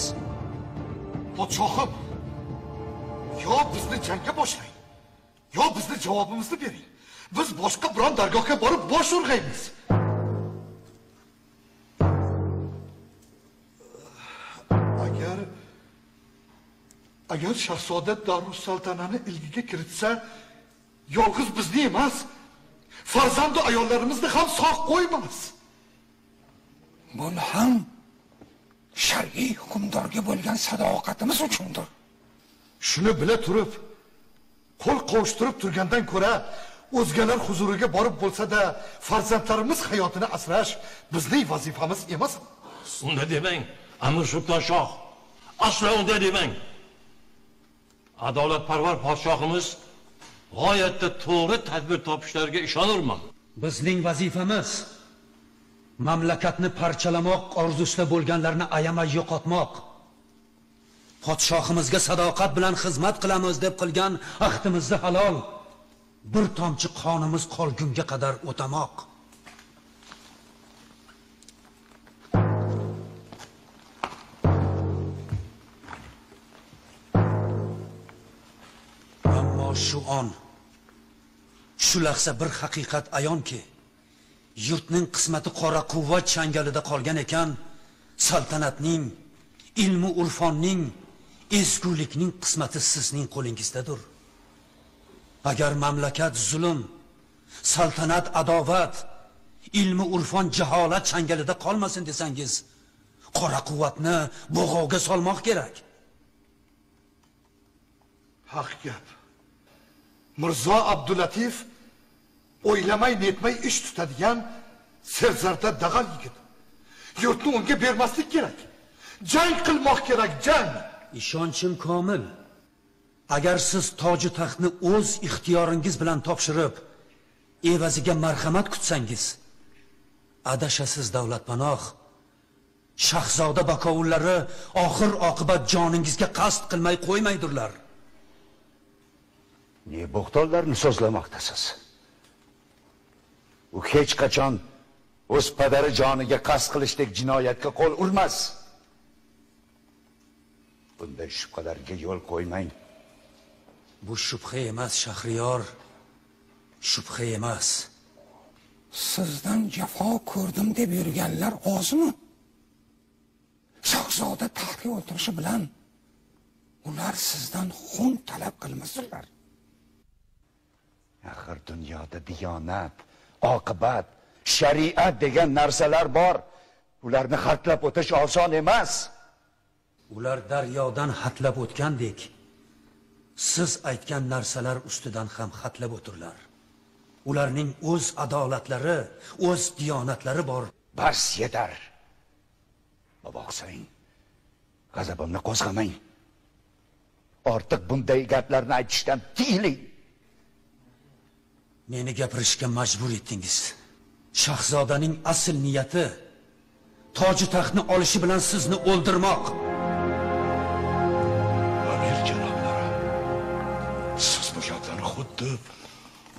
پادىشاھىم، يا بىزنى جەڭگە باشلاڭ، يا بىزنى جاۋابىمىزنى بېرىڭ. بىز باشقا بىرەر دەرگاھقا بارىپ باش ئۇرغايمىز. ئەگەر، ئەگەر شاھزادە دارۇسسەلتەنەنى ئىلگىگە كىرىتسە، يالغۇز بىزنى ئەمەس، پەرزەنتۇ ئاياللىرىمىزنى ھەم ساق قويماس. بۇنىڭ شەرئىي ھۆكۈمدارغا بولغان ساداقىتىمىز ئۈچۈندۇر. شۇنى بىلە تۇرۇپ، قول قوۋۇشتۇرۇپ تۇرغاندىن كۆرە، ئۆزگىلەر ھۇزۇرىغا بارىپ بولسا-دە، پەرزەنتلىرىمىز ھاياتىنى ئاسراش بىزنىڭ ۋەزىپىمىز ئەمەسمۇ؟ ئۇنداق دېمەڭ، ئەمىر سۇلتان شاھ. ئەسلا ئۇنداق دېمەڭ. ئادالەتپەرۋەر پادىشاھىمىز غايەتتە توغرا تەدبىر تاپىشلىرىغا ئىشىنىمەن. بىزنىڭ ۋەزىپىمىز مەملىكەتنى پارچىلىماق ئارزۇسىدا بولغانلارنى ئايىماي يوقاتماق. پادىشاھىمىزغا ساداقەت بىلەن خىزمەت قىلىمىز دەپ قىلغان ئەھدىمىزنى ھالال، بىر تامچە قانىمىز قالغۇنغا قەدەر ئۆتىمەك. ئەمما شۇ ئان شۇ لەھزە بىر ھەقىقەت ئايانكى، يۇرتنىڭ قىسمىتى قارا قۇۋۋەت چاڭگىلىدا قالغان ئىكەن، سەلتەنەتنىڭ، ئىلمۇ ئۇرفاننىڭ، ئېزگۈلۈكنىڭ قىسمىتى سىزنىڭ قولىڭىزدىدۇر. ئەگەر مەملىكەت زۇلۇم، سەلتەنەت ئاداۋەت، ئىلمۇ ئۇرفان جاھالەت چاڭگىلىدا قالمىسۇن دېسەڭىز، قارا قۇۋۋەتنى بۇغاۋغا سالماق كېرەك. ھەق گەپ. مىرزا ئابدۇلەتىپ ئويلىماي نېتماي ئىش تۇتىدىغان سەرزەردە داغال يىگىت. يۇرتنى ئۇنىڭغا بەرمەسلىك كېرەك. جەڭ قىلماق كېرەك، جەڭ! ئىشەنچىم كامىل. ئەگەر سىز تاجۇ تەختنى ئۆز ئىختىيارىڭىز بىلەن تاپشۇرۇپ، ئەۋەزىگە مەرھەمەت كۈتسەڭىز، ئاداشاسىز، دەۋلەتپاناھ. شاھزادە باكاۋۇللىرى ئاخىر ئاقىبەت جانىڭىزغا قەست قىلماي قويمايدۇرلار. نە بوھتانلارنى سۆزلىمەكتىسىز؟ ئۇ ھېچقاچان ئۆز پەدىرى جانىغا قەست قىلىشتەك جىنايەتكە قول ئۇرماس. بۇنداق شۈبھىلەرگە يول قويماڭ. بۇ شۈبھە ئەمەس، شەھرىيار. شۈبھە ئەمەس. سىزدىن جاپا كۆردۈم دەپ يۈرگەنلەر ئازمۇ؟ شاھزادە تەختكە ئولتۇرۇشى بىلەن ئۇلار سىزدىن خۇن تەلەپ قىلمىسۇنلار. ئاخىر دۇنيادا دىيانەت، ئاقىۋەت، شەرىئەت دېگەن نەرسىلەر بار. ئۇلارنى خەتلەپ ئۆتۈش ئاسان ئەمەس. ئۇلار دەريادىن خەتلەپ ئۆتكەندەك، سىز ئېيتقان نەرسىلەر ئۈستىدىن ھەم خەتلەپ ئۆتەرلەر. ئۇلارنىڭ ئۆز ئادالەتلىرى، ئۆز دىيانەتلىرى بار. بەس يېتەر! بابا ھۈسەيىن، غەزىپىمنى قوزغىماڭ. ئارتۇق بۇنداق گەپلەرنى ئېيتىشتىن تىيىلىڭ. مېنى گەپىرىشكە مەجبۇر ئېتىڭىز. شاھزادىنىڭ ئەسلى نىيىتى تاجۇ تەختنى ئېلىشى بىلەن سىزنى ئۆلتۈرمەك. ئەمىر جانابلىرى، سىز بۇ گەپلەرنى خۇددى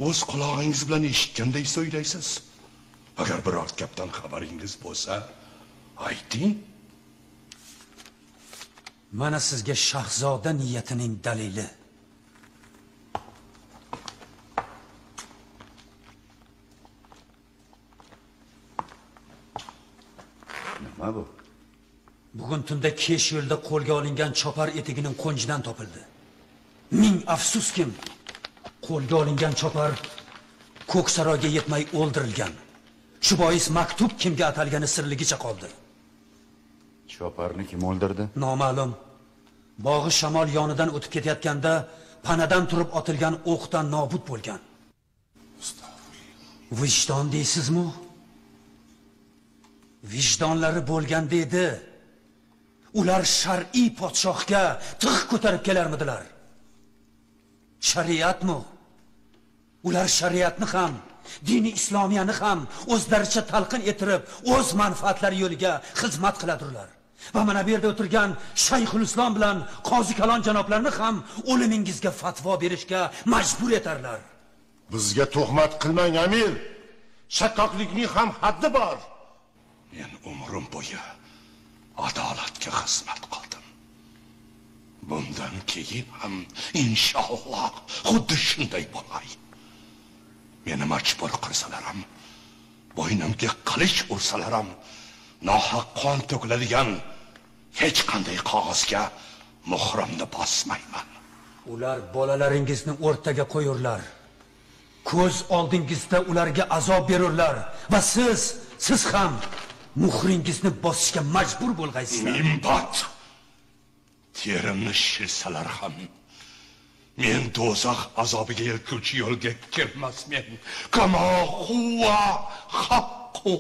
ئۆز قۇلاقىڭىز بىلەن ئېشىتكەندەك سۆزلەيسىز. ئەگەر بىرەر گەپتىن خەۋىرىڭىز بولسا، ئېيتىڭ. مانا سىزگە شاھزادە نىيىتىنىڭ دەلىلى. نېمە بۇ؟ بۈگۈن تۈندە كېش يولىدا قولغا ئېلىنغان چاپار ئېتىكىنىڭ قونجىدىن تاپىلدى. مىڭ ئەپسۇسكىن، قولغا ئېلىنغان چاپار كوكسارايغا يەتمەي ئۆلتۈرۈلگەن. شۇ بويىس مەكتۇپ كىمگە ئاتالغىنى سىرلىگىچە قالدى. چاپارنى كىم ئۆلتۈردى؟ نامەلۇم. باغۇ شامال يېنىدىن ئۆتۈپ كېتىۋاتقاندا پانادىن تۇرۇپ ئاتىلغان ئوقتا نابۇت بولغان. ۋىجدان دەيسىزمۇ؟ ۋىجدانلىرى بولغان دېدى. ئۇلار شەرئىي پادىشاھقا تىغ كۆتۈرۈپ كېلەرمىدىلەر؟ شەرىئەتمۇ؟ ئۇلار شەرىئەتنى ھەم، دىنى ئىسلامىيەنى ھەم ئۆزلەرچە تەلقىن ئېتىرىپ، ئۆز مەنپەئەتلىرى يولىغا خىزمەت قىلىدۇرلار. ۋە مانا بۇ يەردە ئولتۇرغان شەيخۇلئىسلام بىلەن قازى كالان جانابلارنى ھەم ئۆلۈمىڭىزگە پەتىۋا بېرىشكە مەجبۇر ئېتەرلەر. بىزگە تۆھمەت قىلماڭ، ئەمىر. شەققاقلىقنىڭ ھەم ھەددى بار. مەن ئۆمرۈم بويى ئادالەتكە خىزمەت قىلدىم. بۇندىن كېيىن ھەم، ئىنشاللا، خۇددى شۇنداق بولاي. مېنى مەجبۇر قىلسىلەرام، بوينۇمغا قىلىچ ئۇرسىلىرام، ناھەق قان تۆكۈلىدىغان ھېچقانداق قەغەزگە مۇھرۇمنى باسمايمەن. ئۇلار بالىلىرىڭىزنى ئورتىغا قويۇرلار، كۆز ئالدىڭىزدا ئۇلارغا ئازاب بېرۇرلار ۋە سىز، سىز ھەم مۇھرىڭىزنى باسىشقا مەجبۇر بولغايسىلەر. مىمبات! تېرىمنى شىلسىلەرخان، مەن دوزاخ ئازابىغا ئېلىپ كىرگۈچى يولغا كىرمەسمەن. كما هو حقه.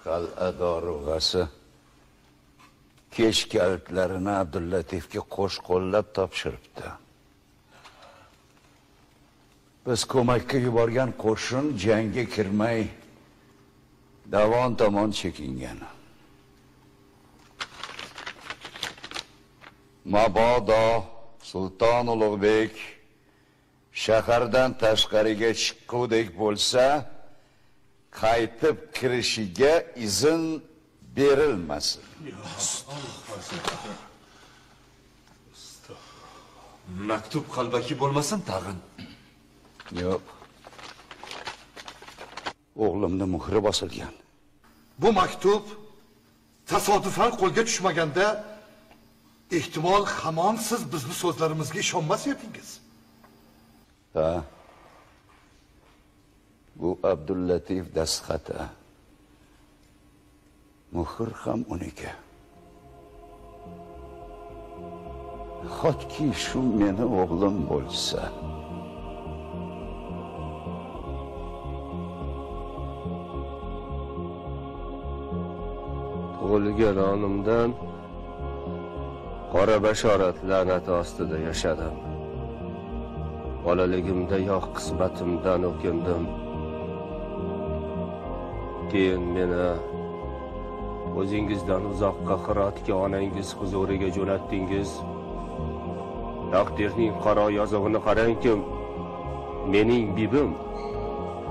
قەلئە دارۇغاسى كېش كەلتلەرنى ئابدۇللەتىپكە قوش قوللاپ تاپشۇرۇپتۇ. بىز كۆمەككە يۈبەرگەن قوشۇن جەڭگە كىرمەي، داۋان تامان چېكىنگەن. مابادا سۇلتان ئۇلۇغبېك شەھەردىن تاشقىرىغا چىققۇدەك بولسا، قايتىپ كىرىشىگە ئىزىن بېرىلمەسۇن. مەكتۇپ قەلبەكى بولمىسۇن تاغىن. يوق. ئوغلۇمنى مۆھرى باسىلغان. بۇ مەكتۇپ تاسادىپەن قولغا چۈشمىگەندە، ئېھتىمال، ھامان سىز بىزنىڭ سۆزلىرىمىزگە ئىشەنمەس ئىدىڭىز. ھە. بۇ ئابدۇللەتىپ دەسخەت، ھە. مۆھۈر ھەم ئۇنىڭكى. خاتكى شۇ مېنى ئوغلۇم بولسا. تۇغۇلغان ئانامدىن قارا باشارەت لەنەت ئاستىدا ياشادىم. بالىلىقىمدا ياق قىسمىتىمدىن ئۆكۈندۈم. كېيىن مېنى ئۆزىڭىزدىن ئۇزاققا قىراتكى ئاناڭىز ھۇزۇرىغا جۆنەتتىڭىز. تەقدىرنىڭ قارا يازغىنى قاراڭكىم، مېنىڭ بىبىم،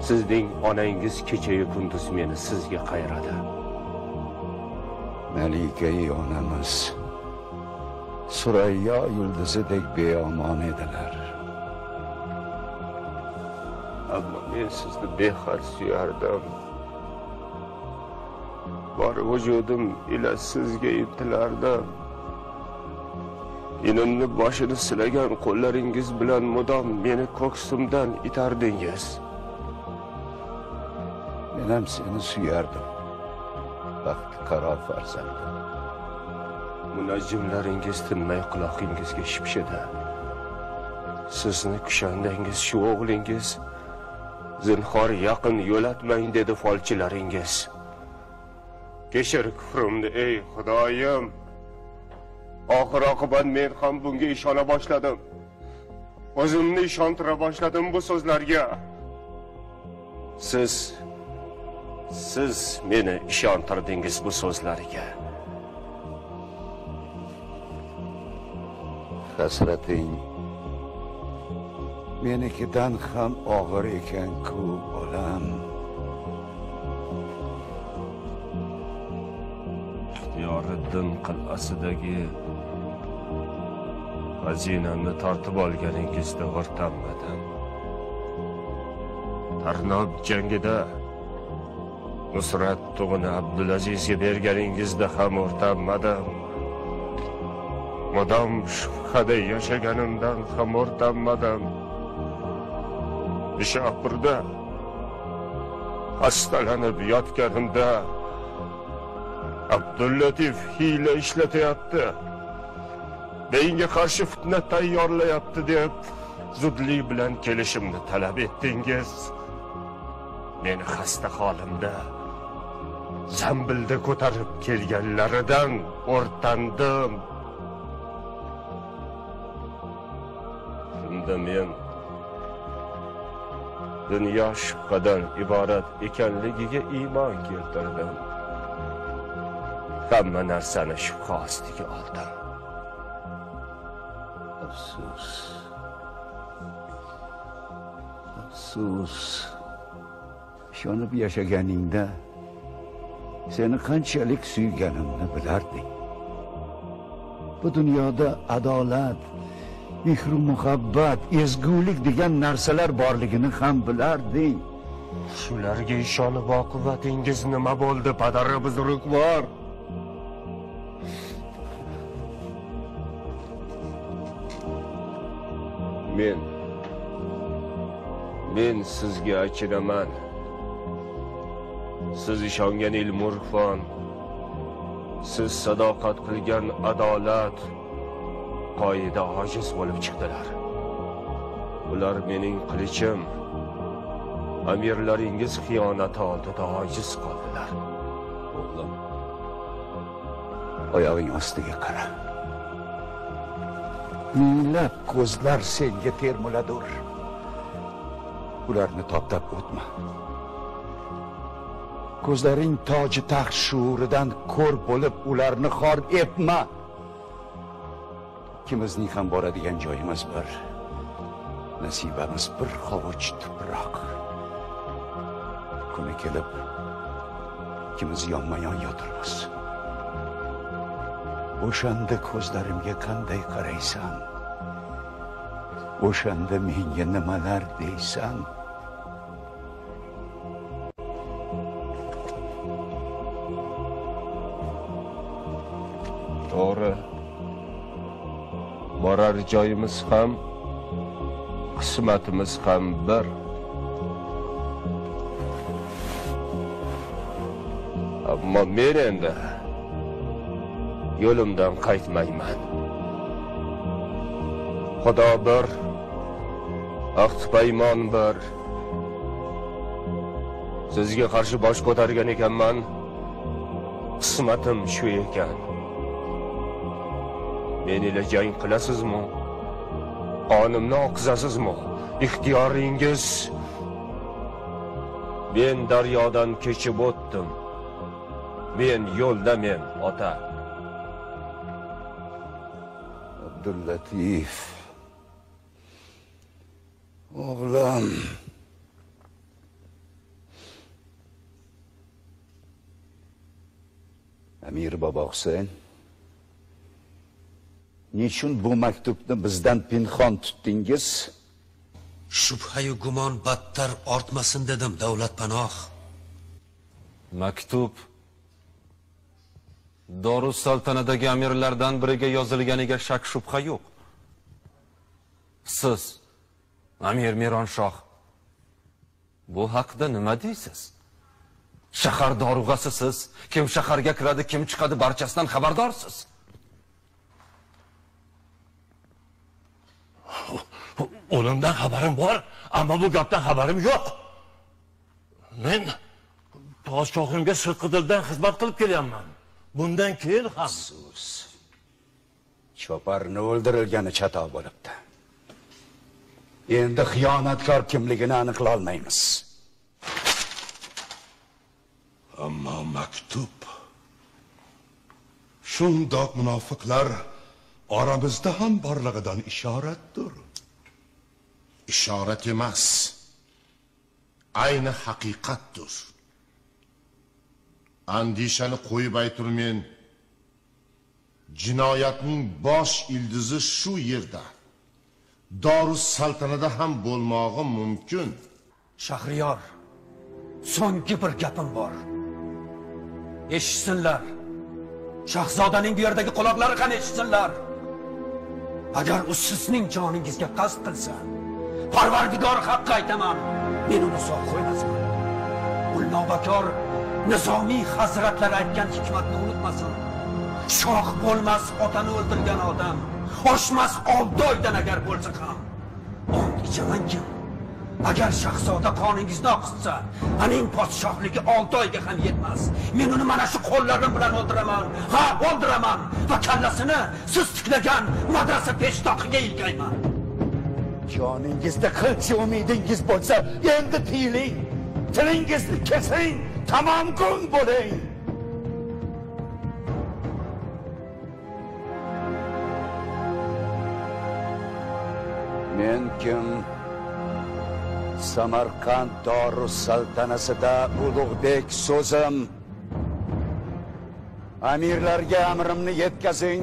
سىزنىڭ ئاناڭىز كېچىيۇ كۈندۈز مېنى سىزگە قايرىدى. مەلىكەي ئانىمىز سۈرەييا يۇلدۇزىدەك بىئامان ئىدىلەر. ئەمما مەن سىزنى بىخەت سۆيەردىم. بار ۋۇجۇدۇم ئىلە سىزگە ئىنتىلەردىم. ئىنىمنى باشىنى سىلىگەن قوللىرىڭىز بىلەن مۇدام مېنى كۆكسۈمدىن ئىتەردىڭىز. مەنەم سېنى سۆيەردىم، بەختكە قارا پەرزەنتىم. مۇنەججىملىرىڭىز تىنماي قۇلاقىڭىزغا شىپشىدى. سىزنى كۈشەندىڭىز شۇ ئوغلىڭىز. زىنھار يېقىن يۆلەتمەڭ دېدى فالچىلىرىڭىز. كەچۈر كۇفرۇمنى ئەي خۇدايىم. ئاخىر ئاقىۋەت مەن ھەم بۇنىڭغا ئىشىنا باشلىدىم. ئۆزۈمنى ئىشەندۈرە باشلىدىم بۇ سۆزلەرگە. سىز، سىز مېنى ئىشەندۈردىڭىز بۇ سۆزلەرگە. ھەسرىتىڭ مېنىڭكىدىن ھەم ئاغىر ئىكەنكۇ، بالام. ئىختىيارىددىن قەلئەسىدىكى خەزىنەمنى تارتىپ ئالغىنىڭىزدا ھۆرتەنمىدىم. تەرناب جەڭگىدە نۇسرەت تۇغىنى ئابدۇلئەزىزگە بەرگىنىڭىزدە ھەم ھۆرتەنمىدىم. مۇدام شۇبھىدە ياشىغىنىمدىن ھەم ھۆرتەنمىدىم. نىشاپۇردا خەستىلىنىپ ياتقىنىمدا ئابدۇللەتىپ ھىيلە ئىشلىتىۋەتتى، دىنغا قارشى پىتنە تەييارلايتتى دەپ، زۇدلۇق بىلەن كېلىشىمنى تەلەپ ئەتتىڭىز. مەن خەستە ھالىمدا زەمبىلدە كۆتۈرۈپ كەلگەنلىرىدىن ھۆرتەندىم. شۇندا مەن دۇنيا شۇبھىدىن ئىبارەت ئىكەنلىكىگە ئىمان كەلتۈردۈم. ھەممە نەرسىنى شۇبھە ئاستىغا ئالدىم. ئەپسۇس. ئەپسۇس. ئىشىنىپ ياشىغىنىڭدا سېنى قانچىلىك سۆيگىنىمنى بىلەردىڭ. بۇ دۇنيادا ئادالەت، مېھرۇ مۇھەببەت، ئەزگۈلۈك دېگەن نەرسىلەر بارلىقىنى ھەم بىلەردىڭ. شۇلارغا ئىشىنىپ ئاقىۋىتىڭىز نېمە بولدى، پەدەر بۇزرۇگۋار؟ مەن، مەن سىزگە ئەكىنىمەن. سىز ئىشەنگەن ئىلمۇ ئىرفان، سىز ساداقەت قىلگەن ئادالەت، قائىدە ئاجىز بولۇپ چىقتىلار. ئۇلار مېنىڭ قىلىچىم، ئەمىرلىرىڭىز خىيانەت ئالدىدا ئاجىز قالدىلار. ئوغلۇم، ئاياغىڭ ئاستىغا قارا. مىڭلاپ كۆزلەر سەنگە تەرمىلىدۇر. ئۇلارنى تاپتاپ ئۆتمە. كۆزلىرىڭ تاجى تەخت شۇئۇرىدىن كور بولۇپ، ئۇلارنى خار ئەتمە. ئىككىمىزنىڭ ھەم بارىدىغان جايىمىز بىر، نەسىبىمىز بىر قاۋۇچ تۇپراق. كۈنى كېلىپ، ئىككىمىز يانما-يان ياتىمىز. ئوشاندا كۆزلىرىمگە قانداق قارايسەن؟ ئوشاندا مېنگە نېمىلەر دەيسەن؟ توغرا. بارار جايىمىز ھەم، قىسمىتىمىز ھەم بىر. ئەمما مەن ئەمدى يولۇمدىن قايتمايمەن. خۇدا بىر، ئەھدى پەيمان بىر. سىزگە قارشى باش كۆتەرگەن ئىكەنمەن. قىسمىتىم شۇ ئىكەن. مەن ئىلە جەڭ قىلاسىزمۇ؟ قانىمنى ئاققۇزاسىزمۇ؟ ئىختىيارىڭىز. مەن دەريادىن كېچىپ ئۆتتۈم. مەن يولدا مەن، ئاتا. ئابدۇللەتىپ. ئوغلۇم. ئەمىر بابا ھۈسەيىن، نېچۈن بۇ مەكتۇپنى بىزدىن پىنھان تۇتتىڭىز؟ شۈبھەيۇ گۇمان بەتتەر ئارتماسۇن دېدىم، دەۋلەت پاناھ. مەكتۇپ دارۇسسەلتەنەدىكى ئەمىرلەردىن بىرىگە يازىلغىنىغا شەك-شۈبھە يوق. سىز، ئەمىر مىرانشاھ، بۇ ھەقتە نېمە دەيسىز؟ شەھەر دارۇغاسى سىز. كىم شەھەرگە كىرىدۇ، كىم چىقىدۇ، بارچىسىدىن خەۋەردارسىز. ئۇنىڭدىن خەۋىرىم بار، ئەمما بۇ گەپتىن خەۋىرىم يوق. مەن پادىشاھىمغا سىرتقى دىلدىن خىزمەت قىلىپ كېلىمەن. بۇندىن كېيىن ھەم. سۇس. چوپاننى ئۆلتۈرگىنى چاتا بولۇپتۇ. ئەمدى خىيانەتكار كىملىكىنى ئېنىقلىيالمايمىز. ئەمما مەكتۇپ شۇنداق مۇناپىقلار ئارىمىزدا ھەم بارلىقىدىن ئىشارەتتۇر. ئىشارەت ئەمەس، ئەينى ھەقىقەتتۇر. ئەندىشىنى قويۇپ ئېيتۇرمەن، جىنايەتنىڭ باش ئىلدىزى شۇ يەردە، دارۇسسەلتەنەتتە ھەم بولماغى مۇمكىن. شەھرىيار، سوڭقى بىر گېپىم بار. ئېشىتسۇنلار. شاھزادىنىڭ بۇ يەردىكى قۇلاقلىرى قان ئېشىتسۇنلار. ئەگەر ئۇ سىزنىڭ جانىڭىزغا قەست قىلسا، پەرۋەردىگار ھەققە ئېيتىمەن، مەن ئۇنى ساق قويماسمەن. موللا بەكار نىزامى ھەزرەتلەر ئېيتقان ھېكمەتنى ئۇنتۇماسۇن. شاھ بولماس ئاتىنى ئۆلتۈرگەن ئادەم، ئاشماس ئالتە ئايدىن ئەگەر بولسا خان. ئاند ئىچىمەنكى، ئەگەر شاھزادە قانىڭىزنى ئاقىتسا، ئۇنىڭ پادىشاھلىقى ئالتە ئايغا ھەم يەتمەس. مەن ئۇنى مانا شۇ قوللىرىم بىلەن ئۆلتۈرىمەن. ھە، ئۆلتۈرىمەن. ۋە كاللىسىنى سىز تىكلىگەن مەدرەسە پېشتاقىغا ئىلگەيمەن. جانىڭىزدا قىلچە ئۈمىدىڭىز بولسا، ئەمدى تىيىلىڭ. تىلىڭىزنى كېسىڭ، تامام گۇڭ بولۇڭ. مەن كىم؟ سامارقاند دارۇسسەلتەنەتىدە ئۇلۇغ بەگ سۆزۈم. ئەمىرلەرگە ئەمرىمنى يەتكۈزۈڭ،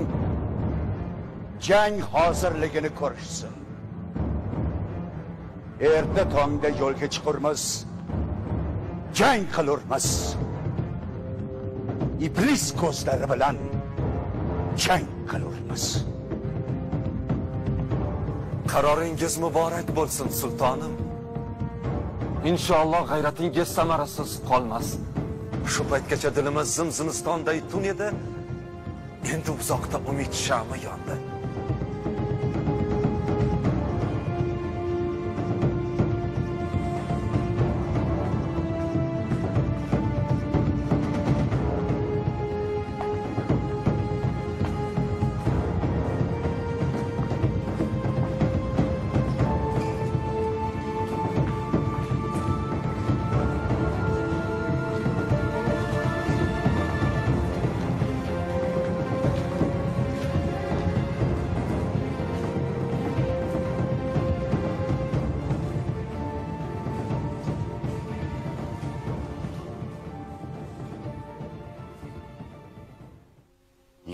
جەڭ ھازىرلىقىنى كۆرۈشسۇن. ئەتە تاڭدا يولغا چىقىرمىز، جەڭ قىلۇرمىز. ئىبلىس كۆزلىرى بىلەن جەڭ قىلۇرمىز. قارارىڭىز مۇبارەك بولسۇن، سۇلتانىم. ئىنشائاللا، غەيرىتىڭىز سەمەرىسىز قالماس. شۇ پەيتكىچە دىلىمىز زىم-زىمىستاندەك تۇن ئىدى. ئەمدى ئۇزاقتا ئۈمىد شامى ياندى.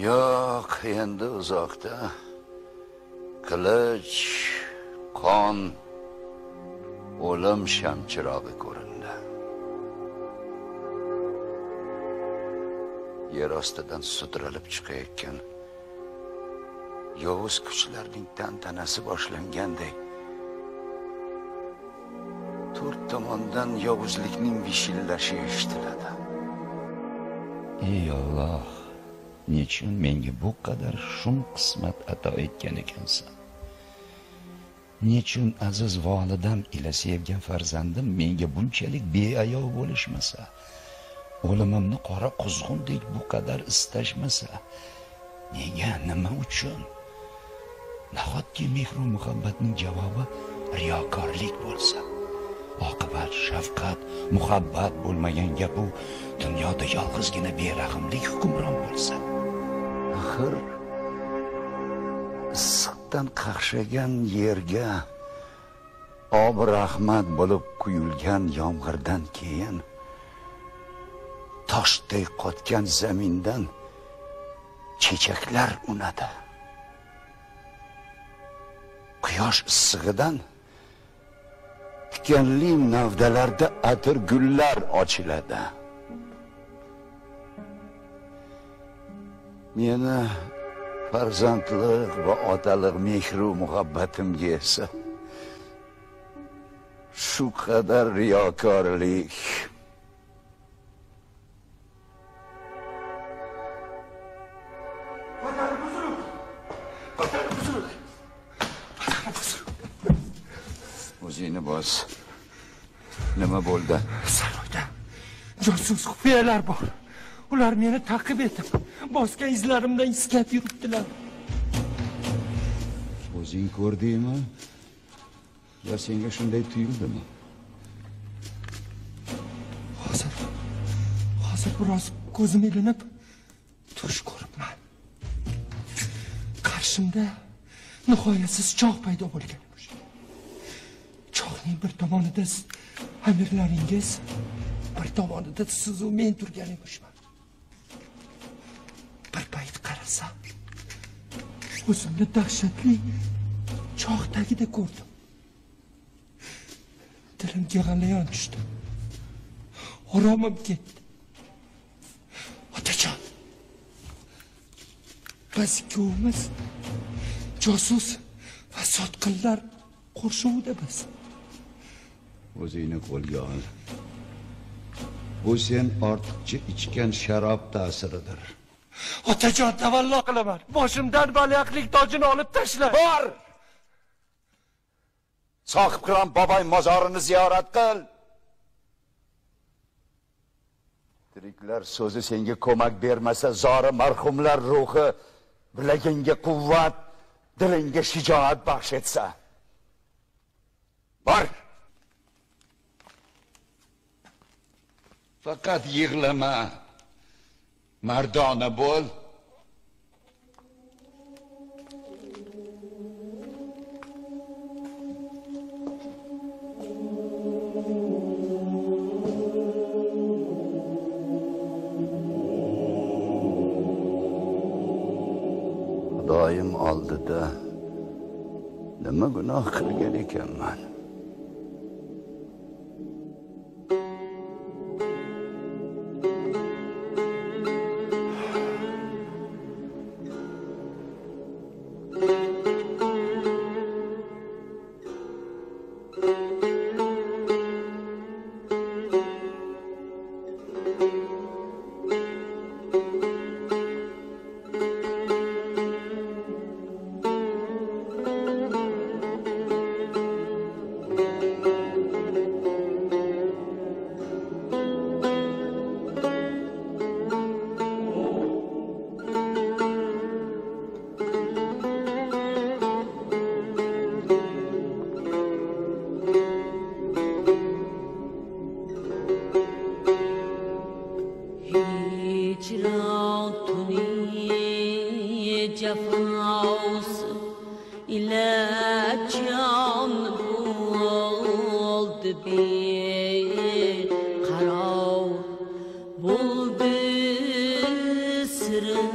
ياق، ئەمدى ئۇزاقتا قىلىچ، قان، ئۆلۈم شەمچىراغى كۆرۈندى. يەر ئاستىدىن سۇدۇرۇلۇپ چىقىۋاتقان ياۋۇز كۈچلەرنىڭ تەنتەنىسى باشلانغاندەك، تۆت تاماندىن ياۋۇزلۇقنىڭ ۋىشىللىشى ئېشىتىلىدۇ. ئەي ئاللاھ، نېچۈن مەڭگە بۇ قەدەر شۇم قىسمەت ئاتا ئەتكەن ئىكەنسەن؟ نېچۈن ئەزىز ۋالىدەم ئىلى سۆيگەن پەرزەندىم مەڭگە بۇنچىلىك بىئاياۋ بولۇشمىسا، ئۆلۈمۈمنى قارا قۇزغۇندەك بۇ قەدەر ئىستەشمىسە، نېگە، نېمە ئۈچۈن؟ ناھەتكى مېھرۇ مۇھەببەتنىڭ جاۋابى رىياكارلىق بولسا، ئاقىۋەت، شەپقەت، مۇھەببەت بولمىغان گەپ ئۇ، دۇنيادا يالغۇزغىنا بىرەھىملىك ھۆكۈمران بولسا. ئاخىر ئىسسىقتىن قاقشىغان يەرگە ئاب رەھمەت بولۇپ قۇيۇلغان يامغۇردىن كېيىن، تاشتەك قاتقان زېمىندىن چېچەكلەر ئۇنىدى. قۇياش ئىسسىقىدىن تىكەنلىك نەۋدىلەردە ئەتىر گۈللەر ئاچىلىدۇ. مېنى پەرزەنتلىك ۋە ئاتىلىق مېھرۇ مۇھەببىتىمگە ئەسە شۇ قەدەر رىياكارلىق. ئۆزۈڭنى بوس. نېمە بولدى؟ سارايدا جاسۇس خۇپىيەلەر بار. ئۇلار مېنى تەقىب ئېتىپ، باسقان ئىزلىرىمدىن ئىسكەپ يۈرۈپتىلەر. ئۆزۈڭ كۆردۈڭمۇ؟ يا سەڭگە شۇنداق تۇيۇلدىمۇ؟ ھازىر، ھازىر بىراز كۆزۈم ئىلىنىپ، چۈش كۆرۈپمەن. قارشىمدا نىھايەتسىز چاغ پەيدا بولغان ئىمىش. چاغنىڭ بىر تامانىدا سىز، ئەمىرلىرىڭىز، بىر تامانىدا سىزۇ مەن تۇرغان ئىمىشمەن. بىر پەيت قارىسام، ئۆزۈمنى دەھشەتلىك چاغ تېگىدە كۆردۈم. دىلىم يىغىلىيان چۈشتى. ئارامىم كەتتى. ئاتاجان، بىز ئىككىۋىمىز جاسۇس ۋە ساتقىنلار قورشىۋىدا بىز. ئۆزۈڭنى قولغا ئال. بۇ سەن ئارتۇقچە ئىچكەن شاراب تەسىرىدۇر. ئاتاجان، تەۋەللا قىلىمەن. باشىمدىن بەلەخلىك تاجىنى ئالىپ تەشلە. بار! ساقىپقىران باباي مازارىنى زىيارەت قىل. تىرىكلەر سۆزى سەڭگە كۆمەك بەرمىسە، زارى مەرھۇملار روھى بىلىكىڭگە قۇۋۋەت، دىلىڭگە شىجائەت بەخش ئەتسە. بار! پەقەت يىغلىما، مەردانە بول. خۇدايىم ئالدىدا نېمە گۇناھ قىلغان ئىكەنمەن؟ ھىجران تۈنى جاپاسى ئىلە جان بولدى بىقارار. بولدى سىرىم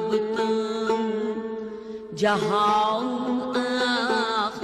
پۈتۈن جاھان ئەھ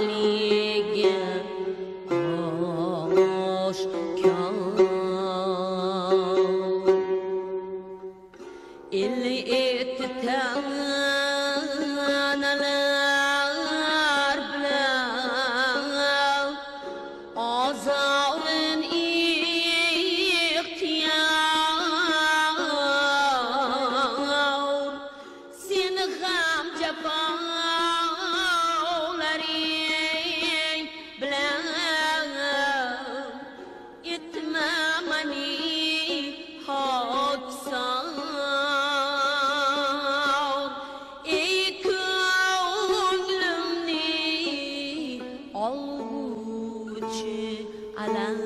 ئالەم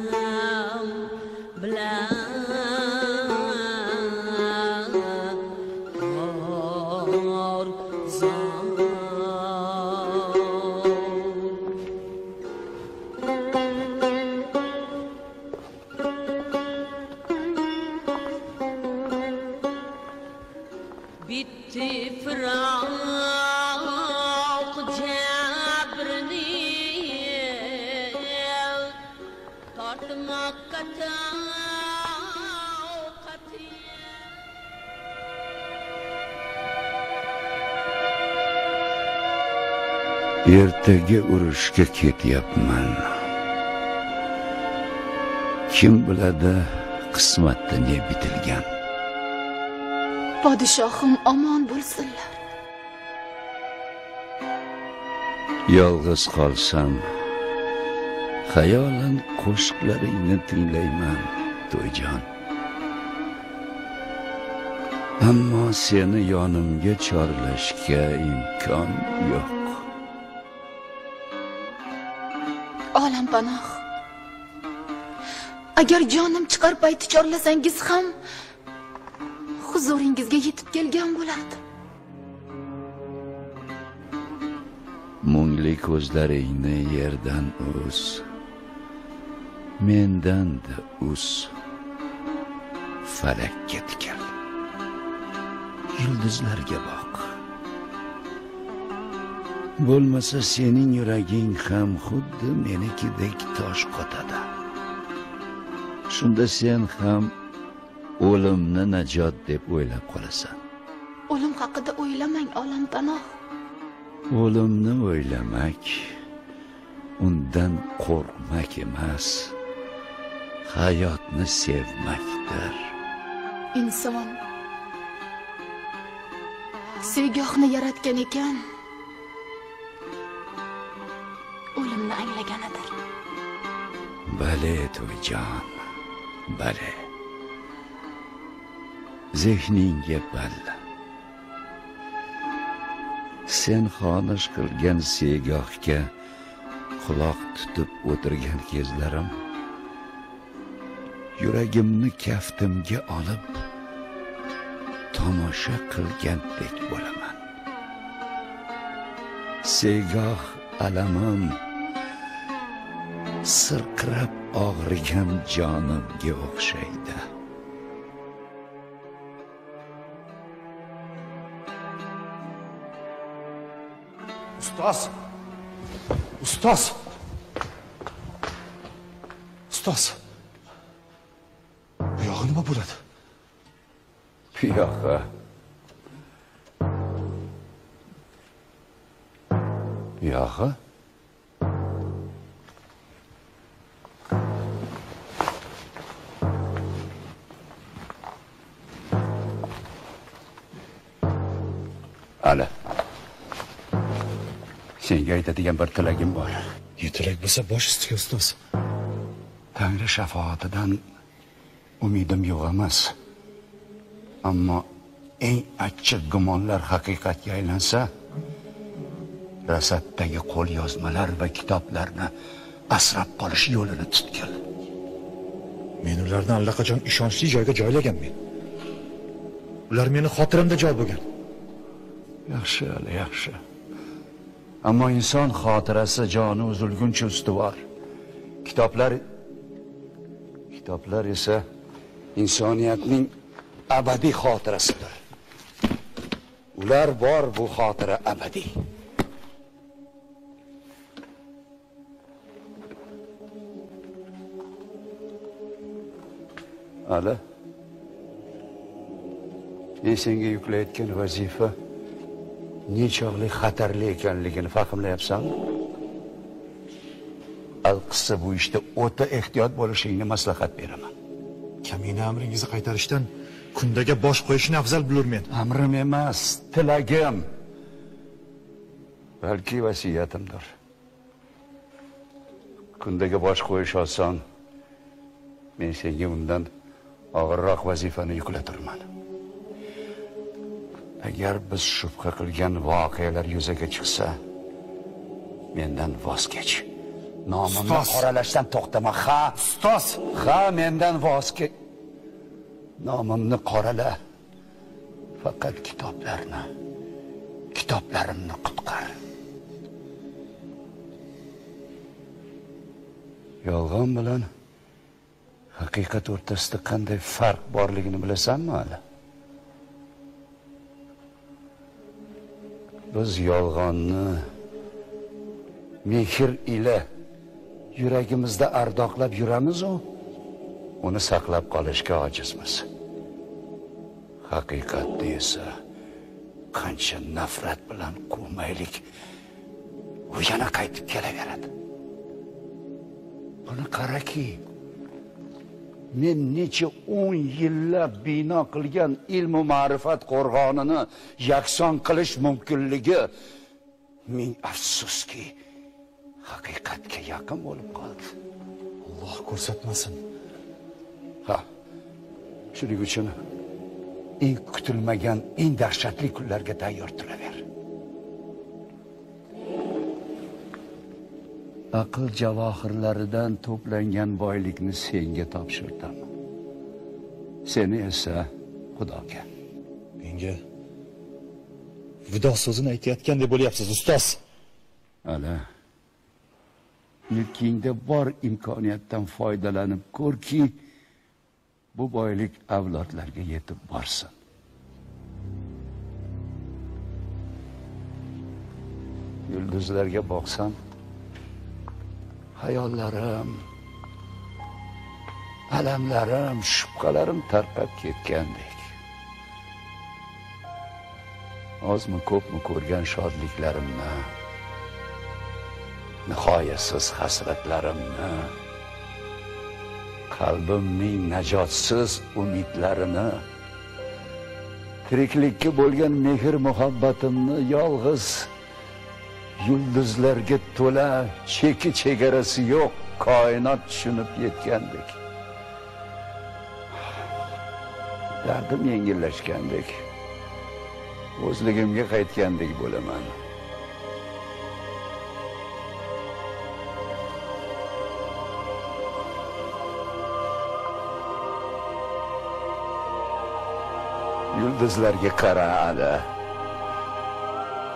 بىلەن ئارزان. بىتتى پىراق جەبرىنى تارتماققا تاقىتى. ئەتىگە ئۇرۇشقا كېتىياپمەن. كىم بىلەدۇ، قىسمەتتە نە بىتىلگەن. پادىشاھىم ئامان بولسۇنلار. يالغۇز قالسام، خىيالەن قوشۇقلىرىڭنى تىڭلايمەن، تويجان. ئەمما سېنى يانىمغا چارلاشقا ئىمكان يوق. ئالەمپاناھ، ئەگەر جانىم چىقار پايدا چارلىسىڭىز خام، ھۇزۇرىڭىزغا يېتىپ كەلگەن بولاتتىم. مۇڭلۇق كۆزلىرىڭنى يەردىن ئۈز، مەندىن ئۈز. پەلەككە تىكىل، يۇلدۇزلارغا باق. بولمىسا سېنىڭ يۈرىكىڭ خام خۇددى مېنىڭكىدەك تاش قاتىدۇ. شۇندا سەن خام ئۆلۈمنى ناجات دەپ ئويلاپ قالىسەن. ئۆلۈم ھەققىدە ئويلىماڭ، ئالەمپاناھ. ئۆلۈمنى ئويلىماق، ئۇندىن قورقماق ئەمەس، ھاياتنى سۆيمەكتۇر. ئىنسان سۆيگۈنى ياراتقان ئىكەن، ئۆلۈمنى ئەڭلىگەنىدۇر. بەلى، تويجان، بەلى. زېھنىڭگە بەل. سەن خانىش قىلغان سۆيگۈگە قۇلاق تۇتۇپ ئولتۇرغان كېزلىرىم، يۈرىكىمنى كەفتىمگە ئېلىپ، تاماشا قىلغاندەك بولىمەن. سۆيگۈ ئالىمىم سىرقىراپ ئاغرىغان جانىمغا ئوخشايدۇ. ئۇستاز! ئۇستاز! ئۇستاز! بۇ ياغى نېمە بولدى؟ بۇ ياغى. بۇ ياغى. ئالى، سەنگە ئېيتىدىغان بىر تىلەكىم بار. نە تىلەك بولسا باش ئۈستىگە، ئۇستاز. تەڭرى شاپائىتىدىن ئۈمىدىم يوق ئەمەس. ئەمما ئەڭ ئاچچىق گۇمانلار ھەقىقەتكە ئايلانسا، رەسىدتىكى قوليازمىلار ۋە كىتابلارنى ئاسراپ قېلىش يولىنى تۇتقىن. مەن ئۇلارنى ئاللىقاچان ئىشەنچلىك جايغا جايلىغانمەن. ئۇلار مېنىڭ خاتىرەمدە جاي بولغان. ياخشى، ئالى، ياخشى. ئەمما ئىنسان خاتىرىسى جانى ئۈزۈلگۈنچە ئۈستۈۋار. كىتابلار، كىتابلار ئىسە ئىنسانىيەتنىڭ ئەبەدىي خاتىرىسىدۇر. ئۇلار بار، بۇ خاتىرە ئەبەدىي. ئالى، مەن سەڭگە يۈكلەيدىغان ۋەزىپە نېچاغلىق خەتەرلىك ئىكەنلىكىنى پەھىملەيسەن. ئەلقىسسە بۇ ئىشتا ئوتا ئېھتىيات بولۇشۇڭنى مەسلىھەت بېرىمەن. كەمىنە ئەمرىڭىزنى قايتۇرۇشتىن كۈندىگە باش قويۇشنى ئەۋزەل بىلىمەن. ئەمرىم ئەمەس، تىلەگىم. بەلكى ۋەسىيەتىمدۇر. كۈندىگە باش قويۇش ئالساڭ، مەن سەڭگە ئۇندىن ئاغىرراق ۋەزىپىنى يۈكلەتتۈرىمەن. ئەگەر بىز شۈبھە قىلغان ۋەقەلەر يۈزىگە چىقسا، مەندىن ۋاز كەچ. نامىمنى ئۇستاز! قارىلاشتىن توختىما، ها! ئۇستاز! ها، مەندىن ۋاز كەچ. نامىمنى قارىلا. پەقەت كىتابلارنى، كىتابلىرىمنى قۇتقار. يالغان بىلەن ھەقىقەت ئوتتۇرىسىدا قانداق پەرق بارلىقىنى بىلەسەنمۇ ھەلى؟ بىز يالغاننى مېھىر ئىلە يۈرىكىمىزدە ئارداقلاپ يۈرىمىزۇ، ئۇنى ساقلاپ قالىشقا ئاجىزمىز. ھەقىقەتنى ئېسە قانچە نەپرەت بىلەن قوۋمايلىك، ئۇ يەنە قايتىپ كېلىۋېرىدۇ. بۇنى قاراكى، مەن نەچچە ئون يىللاپ بىنا قىلغان ئىلمۇ مەرىپەت قورغىنىنى يەكسان قىلىش مۇمكىنلىكى، مىڭ ئەپسۇسكى، ھەقىقەتكە يېقىن بولۇپ قالدى. ئاللاھ كۆرسەتمىسۇن. ھا، شۇنىڭ ئۈچۈن ئەڭ كۈتۈلمىگەن، ئەڭ دەھشەتلىك كۈنلەرگە تەييار تۇرۇۋەر. ئەقىل جەۋاھىرلىرىدىن توپلانغان بايلىقنى سەڭگە تاپشۇردۇم. سېنى ئېسە خۇداغا. مەڭگە ۋىدا سۆزىنى ئېيتىۋاتقاندەك بولۇۋاتىسىز، ئۇستاز. ئەلى، ئىلكىڭدە بار ئىمكانىيەتتىن پايدىلىنىپ كۆركى، بۇ بايلىق ئەۋلادلارغا يېتىپ بارسۇن. يۇلدۇزلارغا باقسام، خىياللىرىم، ئەلەملىرىم، شۈبھىلىرىم تارقاپ كەتكەندەك. ئازمۇ كۆپمۇ كۆرگەن شادلىقلىرىمنى، نىھايەتسىز ھەسرەتلىرىمنى، قەلبىمنىڭ نىجاتسىز ئۈمىدلىرىنى، تىرىكلىككە بولغان مېھىر-مۇھەببىتىمنى يالغۇز يۇلدۇزلارغا تولا، چېكى-چېگراسى يوق كائىنات چۈشىنىپ يەتكەندەك. دەردىم يەڭگىللەشكەندەك، ئۆزلۈكۈمگە قايتقاندەك بولىمەن. يۇلدۇزلارغا قارا ئەلى.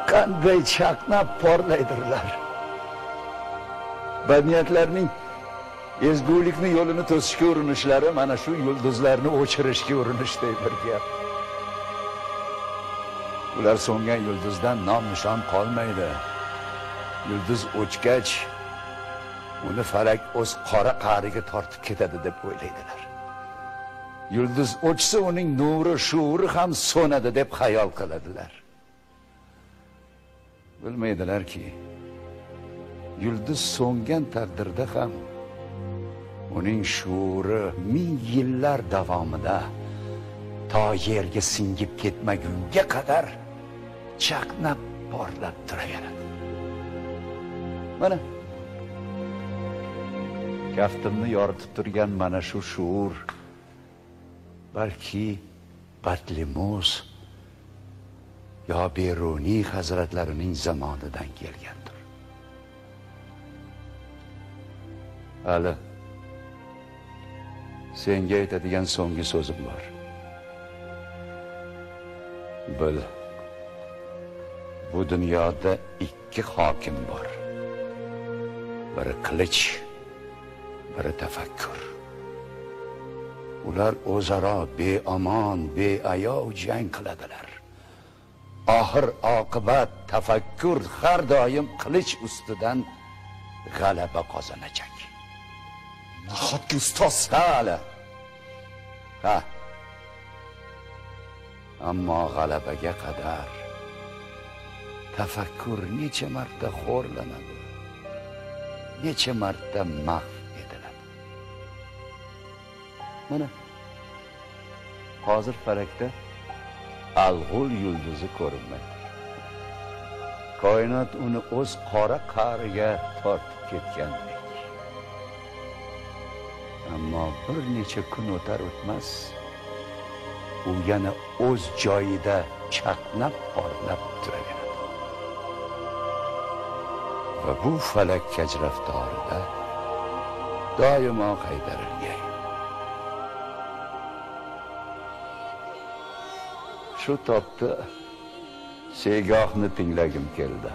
قانداق چاقناپ پارلايدۇلار. بەدنىيەتلەرنىڭ ئەزگۈلۈكنى يولىنى توسۇشقا ئۇرۇنۇشلىرى مانا شۇ يۇلدۇزلارنى ئۆچۈرۈشكە ئۇرۇنۇشتەك بىر گەپ. ئۇلار سۆڭگەن يۇلدۇزدىن نام-نىشان قالمايدۇ. يۇلدۇز ئۆچكەچ، ئۇنى پەلەك ئۆز قارا قەھرىگە تارتىپ كېتىدۇ دەپ ئويلايدۇلار. يۇلدۇز ئۆچسە، ئۇنىڭ نۇرى، شۇئۇرى ھەم سۆنىدۇ دەپ خىيال قىلىدۇلار. بىلمەيدىلەركى، يۇلدۇز سۆڭگەن تەقدىردە ھەم ئۇنىڭ شۇئۇرى مىڭ يىللار داۋامىدا تا يەرگە سىڭىپ كەتمىگۈنگە قەدەر چاقناپ پارلاپ تۇرۇۋېرىدۇ. مانا، كەفتىمنى يورۇتۇپ تۇرغان مانا شۇ شۇئۇر بەلكى بەتلىمۇس يا بىرۇنى ھەزرەتلىرىنىڭ زامانىدىن كەلگەندۇر. ئەلى، سەڭگە ئېيتىدىغان سۆڭگى سۆزۈم بار. بىل، بۇ دۇنيادا ئىككى ھاكىم بار. بىرى قىلىچ، بىرى تەپەككۇر. ئۇلار ئۆزئارا بىئامان، بىئاياۋ جەڭ قىلىدىلەر. ئاخىر-ئاقىۋەت تەپەككۇر ھەر دائىم قىلىچ ئۈستىدىن غەلىبە قازانىدىكەن. ناھەتتە ئۇستاز! ھە، ئەلى. ھە. ئەمما غەلىبىگە قەدەر تەپەككۇر نەچچە مەرتە خورلىنىدۇ، نەچچە مەرتە مەھۋ ئېتىلىدۇ. مانا، ھازىر پەلەكتە ئەلغول يۇلدۇزى كۆرۈنمەيدۇ. كائىنات ئۇنى ئۆز قارا قەھرىگە تارتىپ كەتكەندەك. ئەمما بىر نەچچە كۈن ئۆتەر-ئۆتمەس، ئۇ يەنە ئۆز جايىدا چاقناپ پارلاپ تۇرۇۋېرىدۇ. ۋە بۇ پەلەك كەچ رەفتارىدە دائىما قايتۇرۇلغاي. شۇ تاپتا سېگاھنى تىڭلىگۈم كەلدى.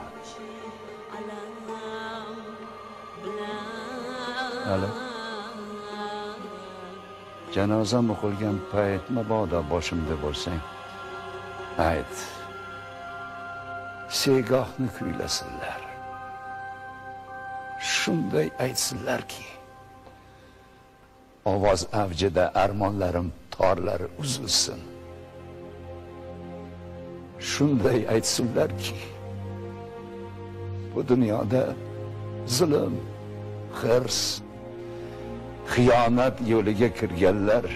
ئالو. جانازام ئوقۇلغان پەيت مۇبادا بېشىمدا بولساڭ، ئېيت، سېگاھنى كۈيلىسۇنلار. شۇنداق ئېيتسۇنلاركى، ئاۋاز ئەۋجىدە ئارمانلىرىم تارلىرى ئۈزۈلسۇن. شۇنداق ئېيتسۇنلاركى، بۇ دۇنيادا زۇلۇم، ھىرس، خىيانەت يولىغا كىرگەنلەر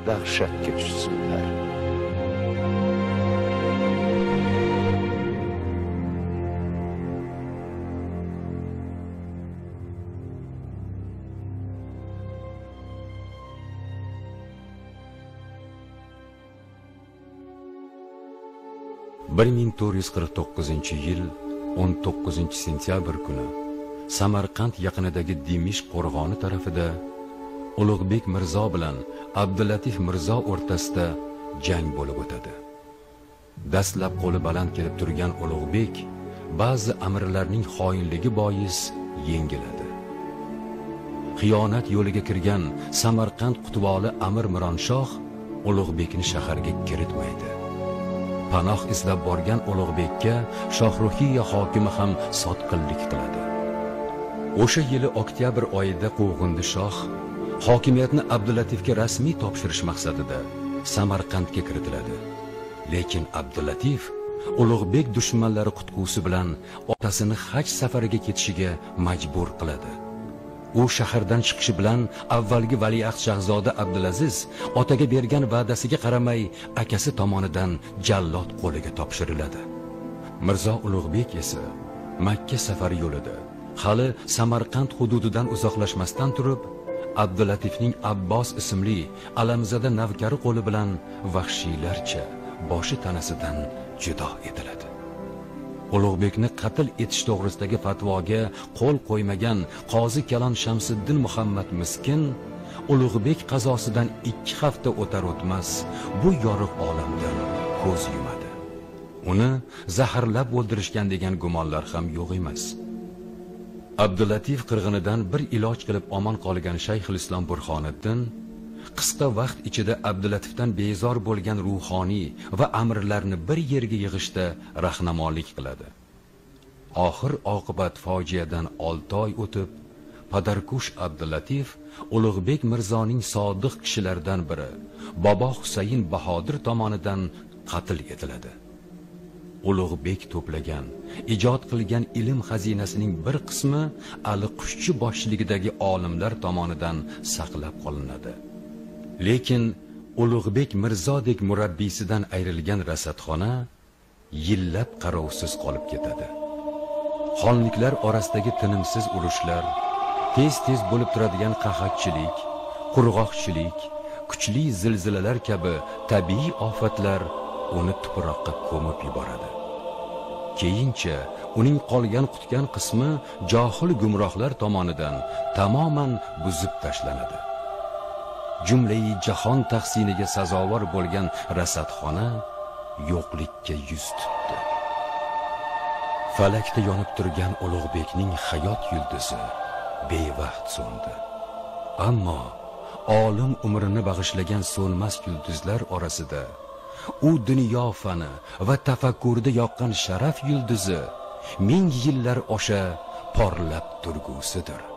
دەھشەتكە چۈشسۇنلار. بىر مىڭ تۆت يۈز قىرىق توققۇزىنچى يىل ئون توققۇزىنچى سېنتيابىر كۈنى سەمەرقەنت يېقىنىدىكى دىمىشق قورغانى تەرىپىدە ئۇلۇغبېك مىرزا بىلەن ئابدۇللاتىف مىرزا ئوتتۇرىسىدا جەڭ بولۇپ ئۆتىدۇ. دەسلەپ قولى بالاند كېلىپ تۇرغان ئۇلۇغبېك بەزى ئەمىرلەرنىڭ خائىنلىكى بايىس يېڭىلىدۇ. خىيانەت يولىغا كىرگەن سەمەرقەنت قۇتۇۋالى ئەمىر مىرانشاھ ئۇلۇغبېكنى شەھەرگە كىرىتمەيدۇ. پاناھ ئىزدەپ بارغان ئۇلۇغبېككە شاھرۇخىيە ھاكىمى ھەم ساتقىنلىق قىلىدۇ. ئوشۇ يىلى ئۆكتەبىر ئايىدا قوغۇندى شاھ ھاكىمىيەتنى ئابدۇللاتىفكە رەسمىي تاپشۇرۇش مەقسىتىدە سەمەرقەنتكە كىرىتىلىدۇ. لېكىن ئابدۇللاتىف ئۇلۇغبېك دۈشمەنلىرى قۇتقۇسى بىلەن ئاتىسىنى ھەج سەپىرىگە كېتىشىگە مەجبۇر قىلىدۇ. ئۇ شەھەردىن چىقىشى بىلەن ئەۋۋەلگى ۋەلىئەھد شاھزادە ئابدۇلئەزىز ئاتىگە بەرگەن ۋەدىسىگە قارىماي، ئاكىسى تامانىدىن جاللات قولىغا تاپشۇرۇلىدۇ. مىرزا ئۇلۇغبېك ئېسى مەككە سەپەر يولىدا خېلى سەمەرقەنت ھۇدۇدىدىن ئۇزاقلاشماستىن تۇرۇپ، ئابدۇللاتىفنىڭ ئابباس ئىسىملى ئالەمزادە نەۋكىرى قولى بىلەن ۋەھشىيلەرچە باشى تەنىسىدىن جۇدا ئېتىلىدۇ. ئۇلۇغبېكنى قەتل ئېتىش توغرىسىدىكى پەتىۋاگە قول قويمىغان قازى كالان شەمسىددىن مۇھەممەد مىسكىن ئۇلۇغبېك قازاسىدىن ئىككى ھەپتە ئۆتەر ئۆتمەس بۇ يورۇق ئالەمدىن كۆز يۇمىدۇ. ئۇنى زەھەرلەپ ئۆلتۈرۈشكەن دېگەن گۇمانلار ھەم يوق ئەمەس. ئابدۇللاتىف قىرغىنىدىن بىر ئىلاج قىلىپ ئامان قالغان شەيخۇلئىسلام بۇرھانىددىن قىسقا ۋاقىت ئىچىدە ئابدۇللاتىفتىن بىزار بولغان روھانىي ۋە ئەمىرلەرنى بىر يەرگە يىغىشتا رەھنىمالىق قىلىدۇ. ئاخىر ئاقىۋەت فاجىئەدىن ئالتە ئاي ئۆتۈپ، پاداركوش ئابدۇللاتىف ئۇلۇغبېك مىرزانىڭ سادىق كىشىلەردىن بىرى، بابا ھۈسەيىن باھادىر تامانىدىن قەتل ئېتىلىدۇ. ئۇلۇغبېك توپلىغان، ئىجاد قىلغان ئىلىم خەزىنىسىنىڭ بىر قىسمى ئەلى قۇشچى باشچىلىقىدىكى ئالىملار تامانىدىن ساقلاپ قالىنىدۇ. لېكىن ئۇلۇغبېك مىرزادەك مۇرەببىسىدىن ئايرىلغان رەسەتخانا يىللاپ قاراۋسىز قالىپ كېتىدۇ. خانلىقلار ئارىسىدىكى تىنىمسىز ئۇرۇشلار، تېز-تېز بولۇپ تۇرىدىغان قەھەتچىلىك، قۇرغاقچىلىق، كۈچلۈك زىلزىلىلەر كەبى تەبىئىي ئاپەتلەر ئۇنى تۇپراققا كۆمۈپ يۇبارىدۇ. كېيىنچە ئۇنىڭ قالغان-قۇتقان قىسمى جاھىل گۇمراھلار تامانىدىن تامامەن بۇزۇپ تاشلىنىدۇ. جۈملىئى جاھان تەھسىنىگە سازاۋەر بولغان رەسەتخانا يوقلۇققا يۈز تۇتتى. پەلەكتە يېنىپ تۇرغان ئۇلۇغبېكنىڭ ھايات يۇلتۇزى بىۋاقىت سۇندى. ئەمما ئالىم ئۆمرىنى باغىشلىغان سۇنماس يۇلتۇزلار ئارىسىدا ئۇ دۇنيا پانى ۋە تەپەككۇردا ياققان شەرەپ يۇلتۇزى مىڭ يىللار ئاشا پارلاپ تۇرغۇسىدۇر.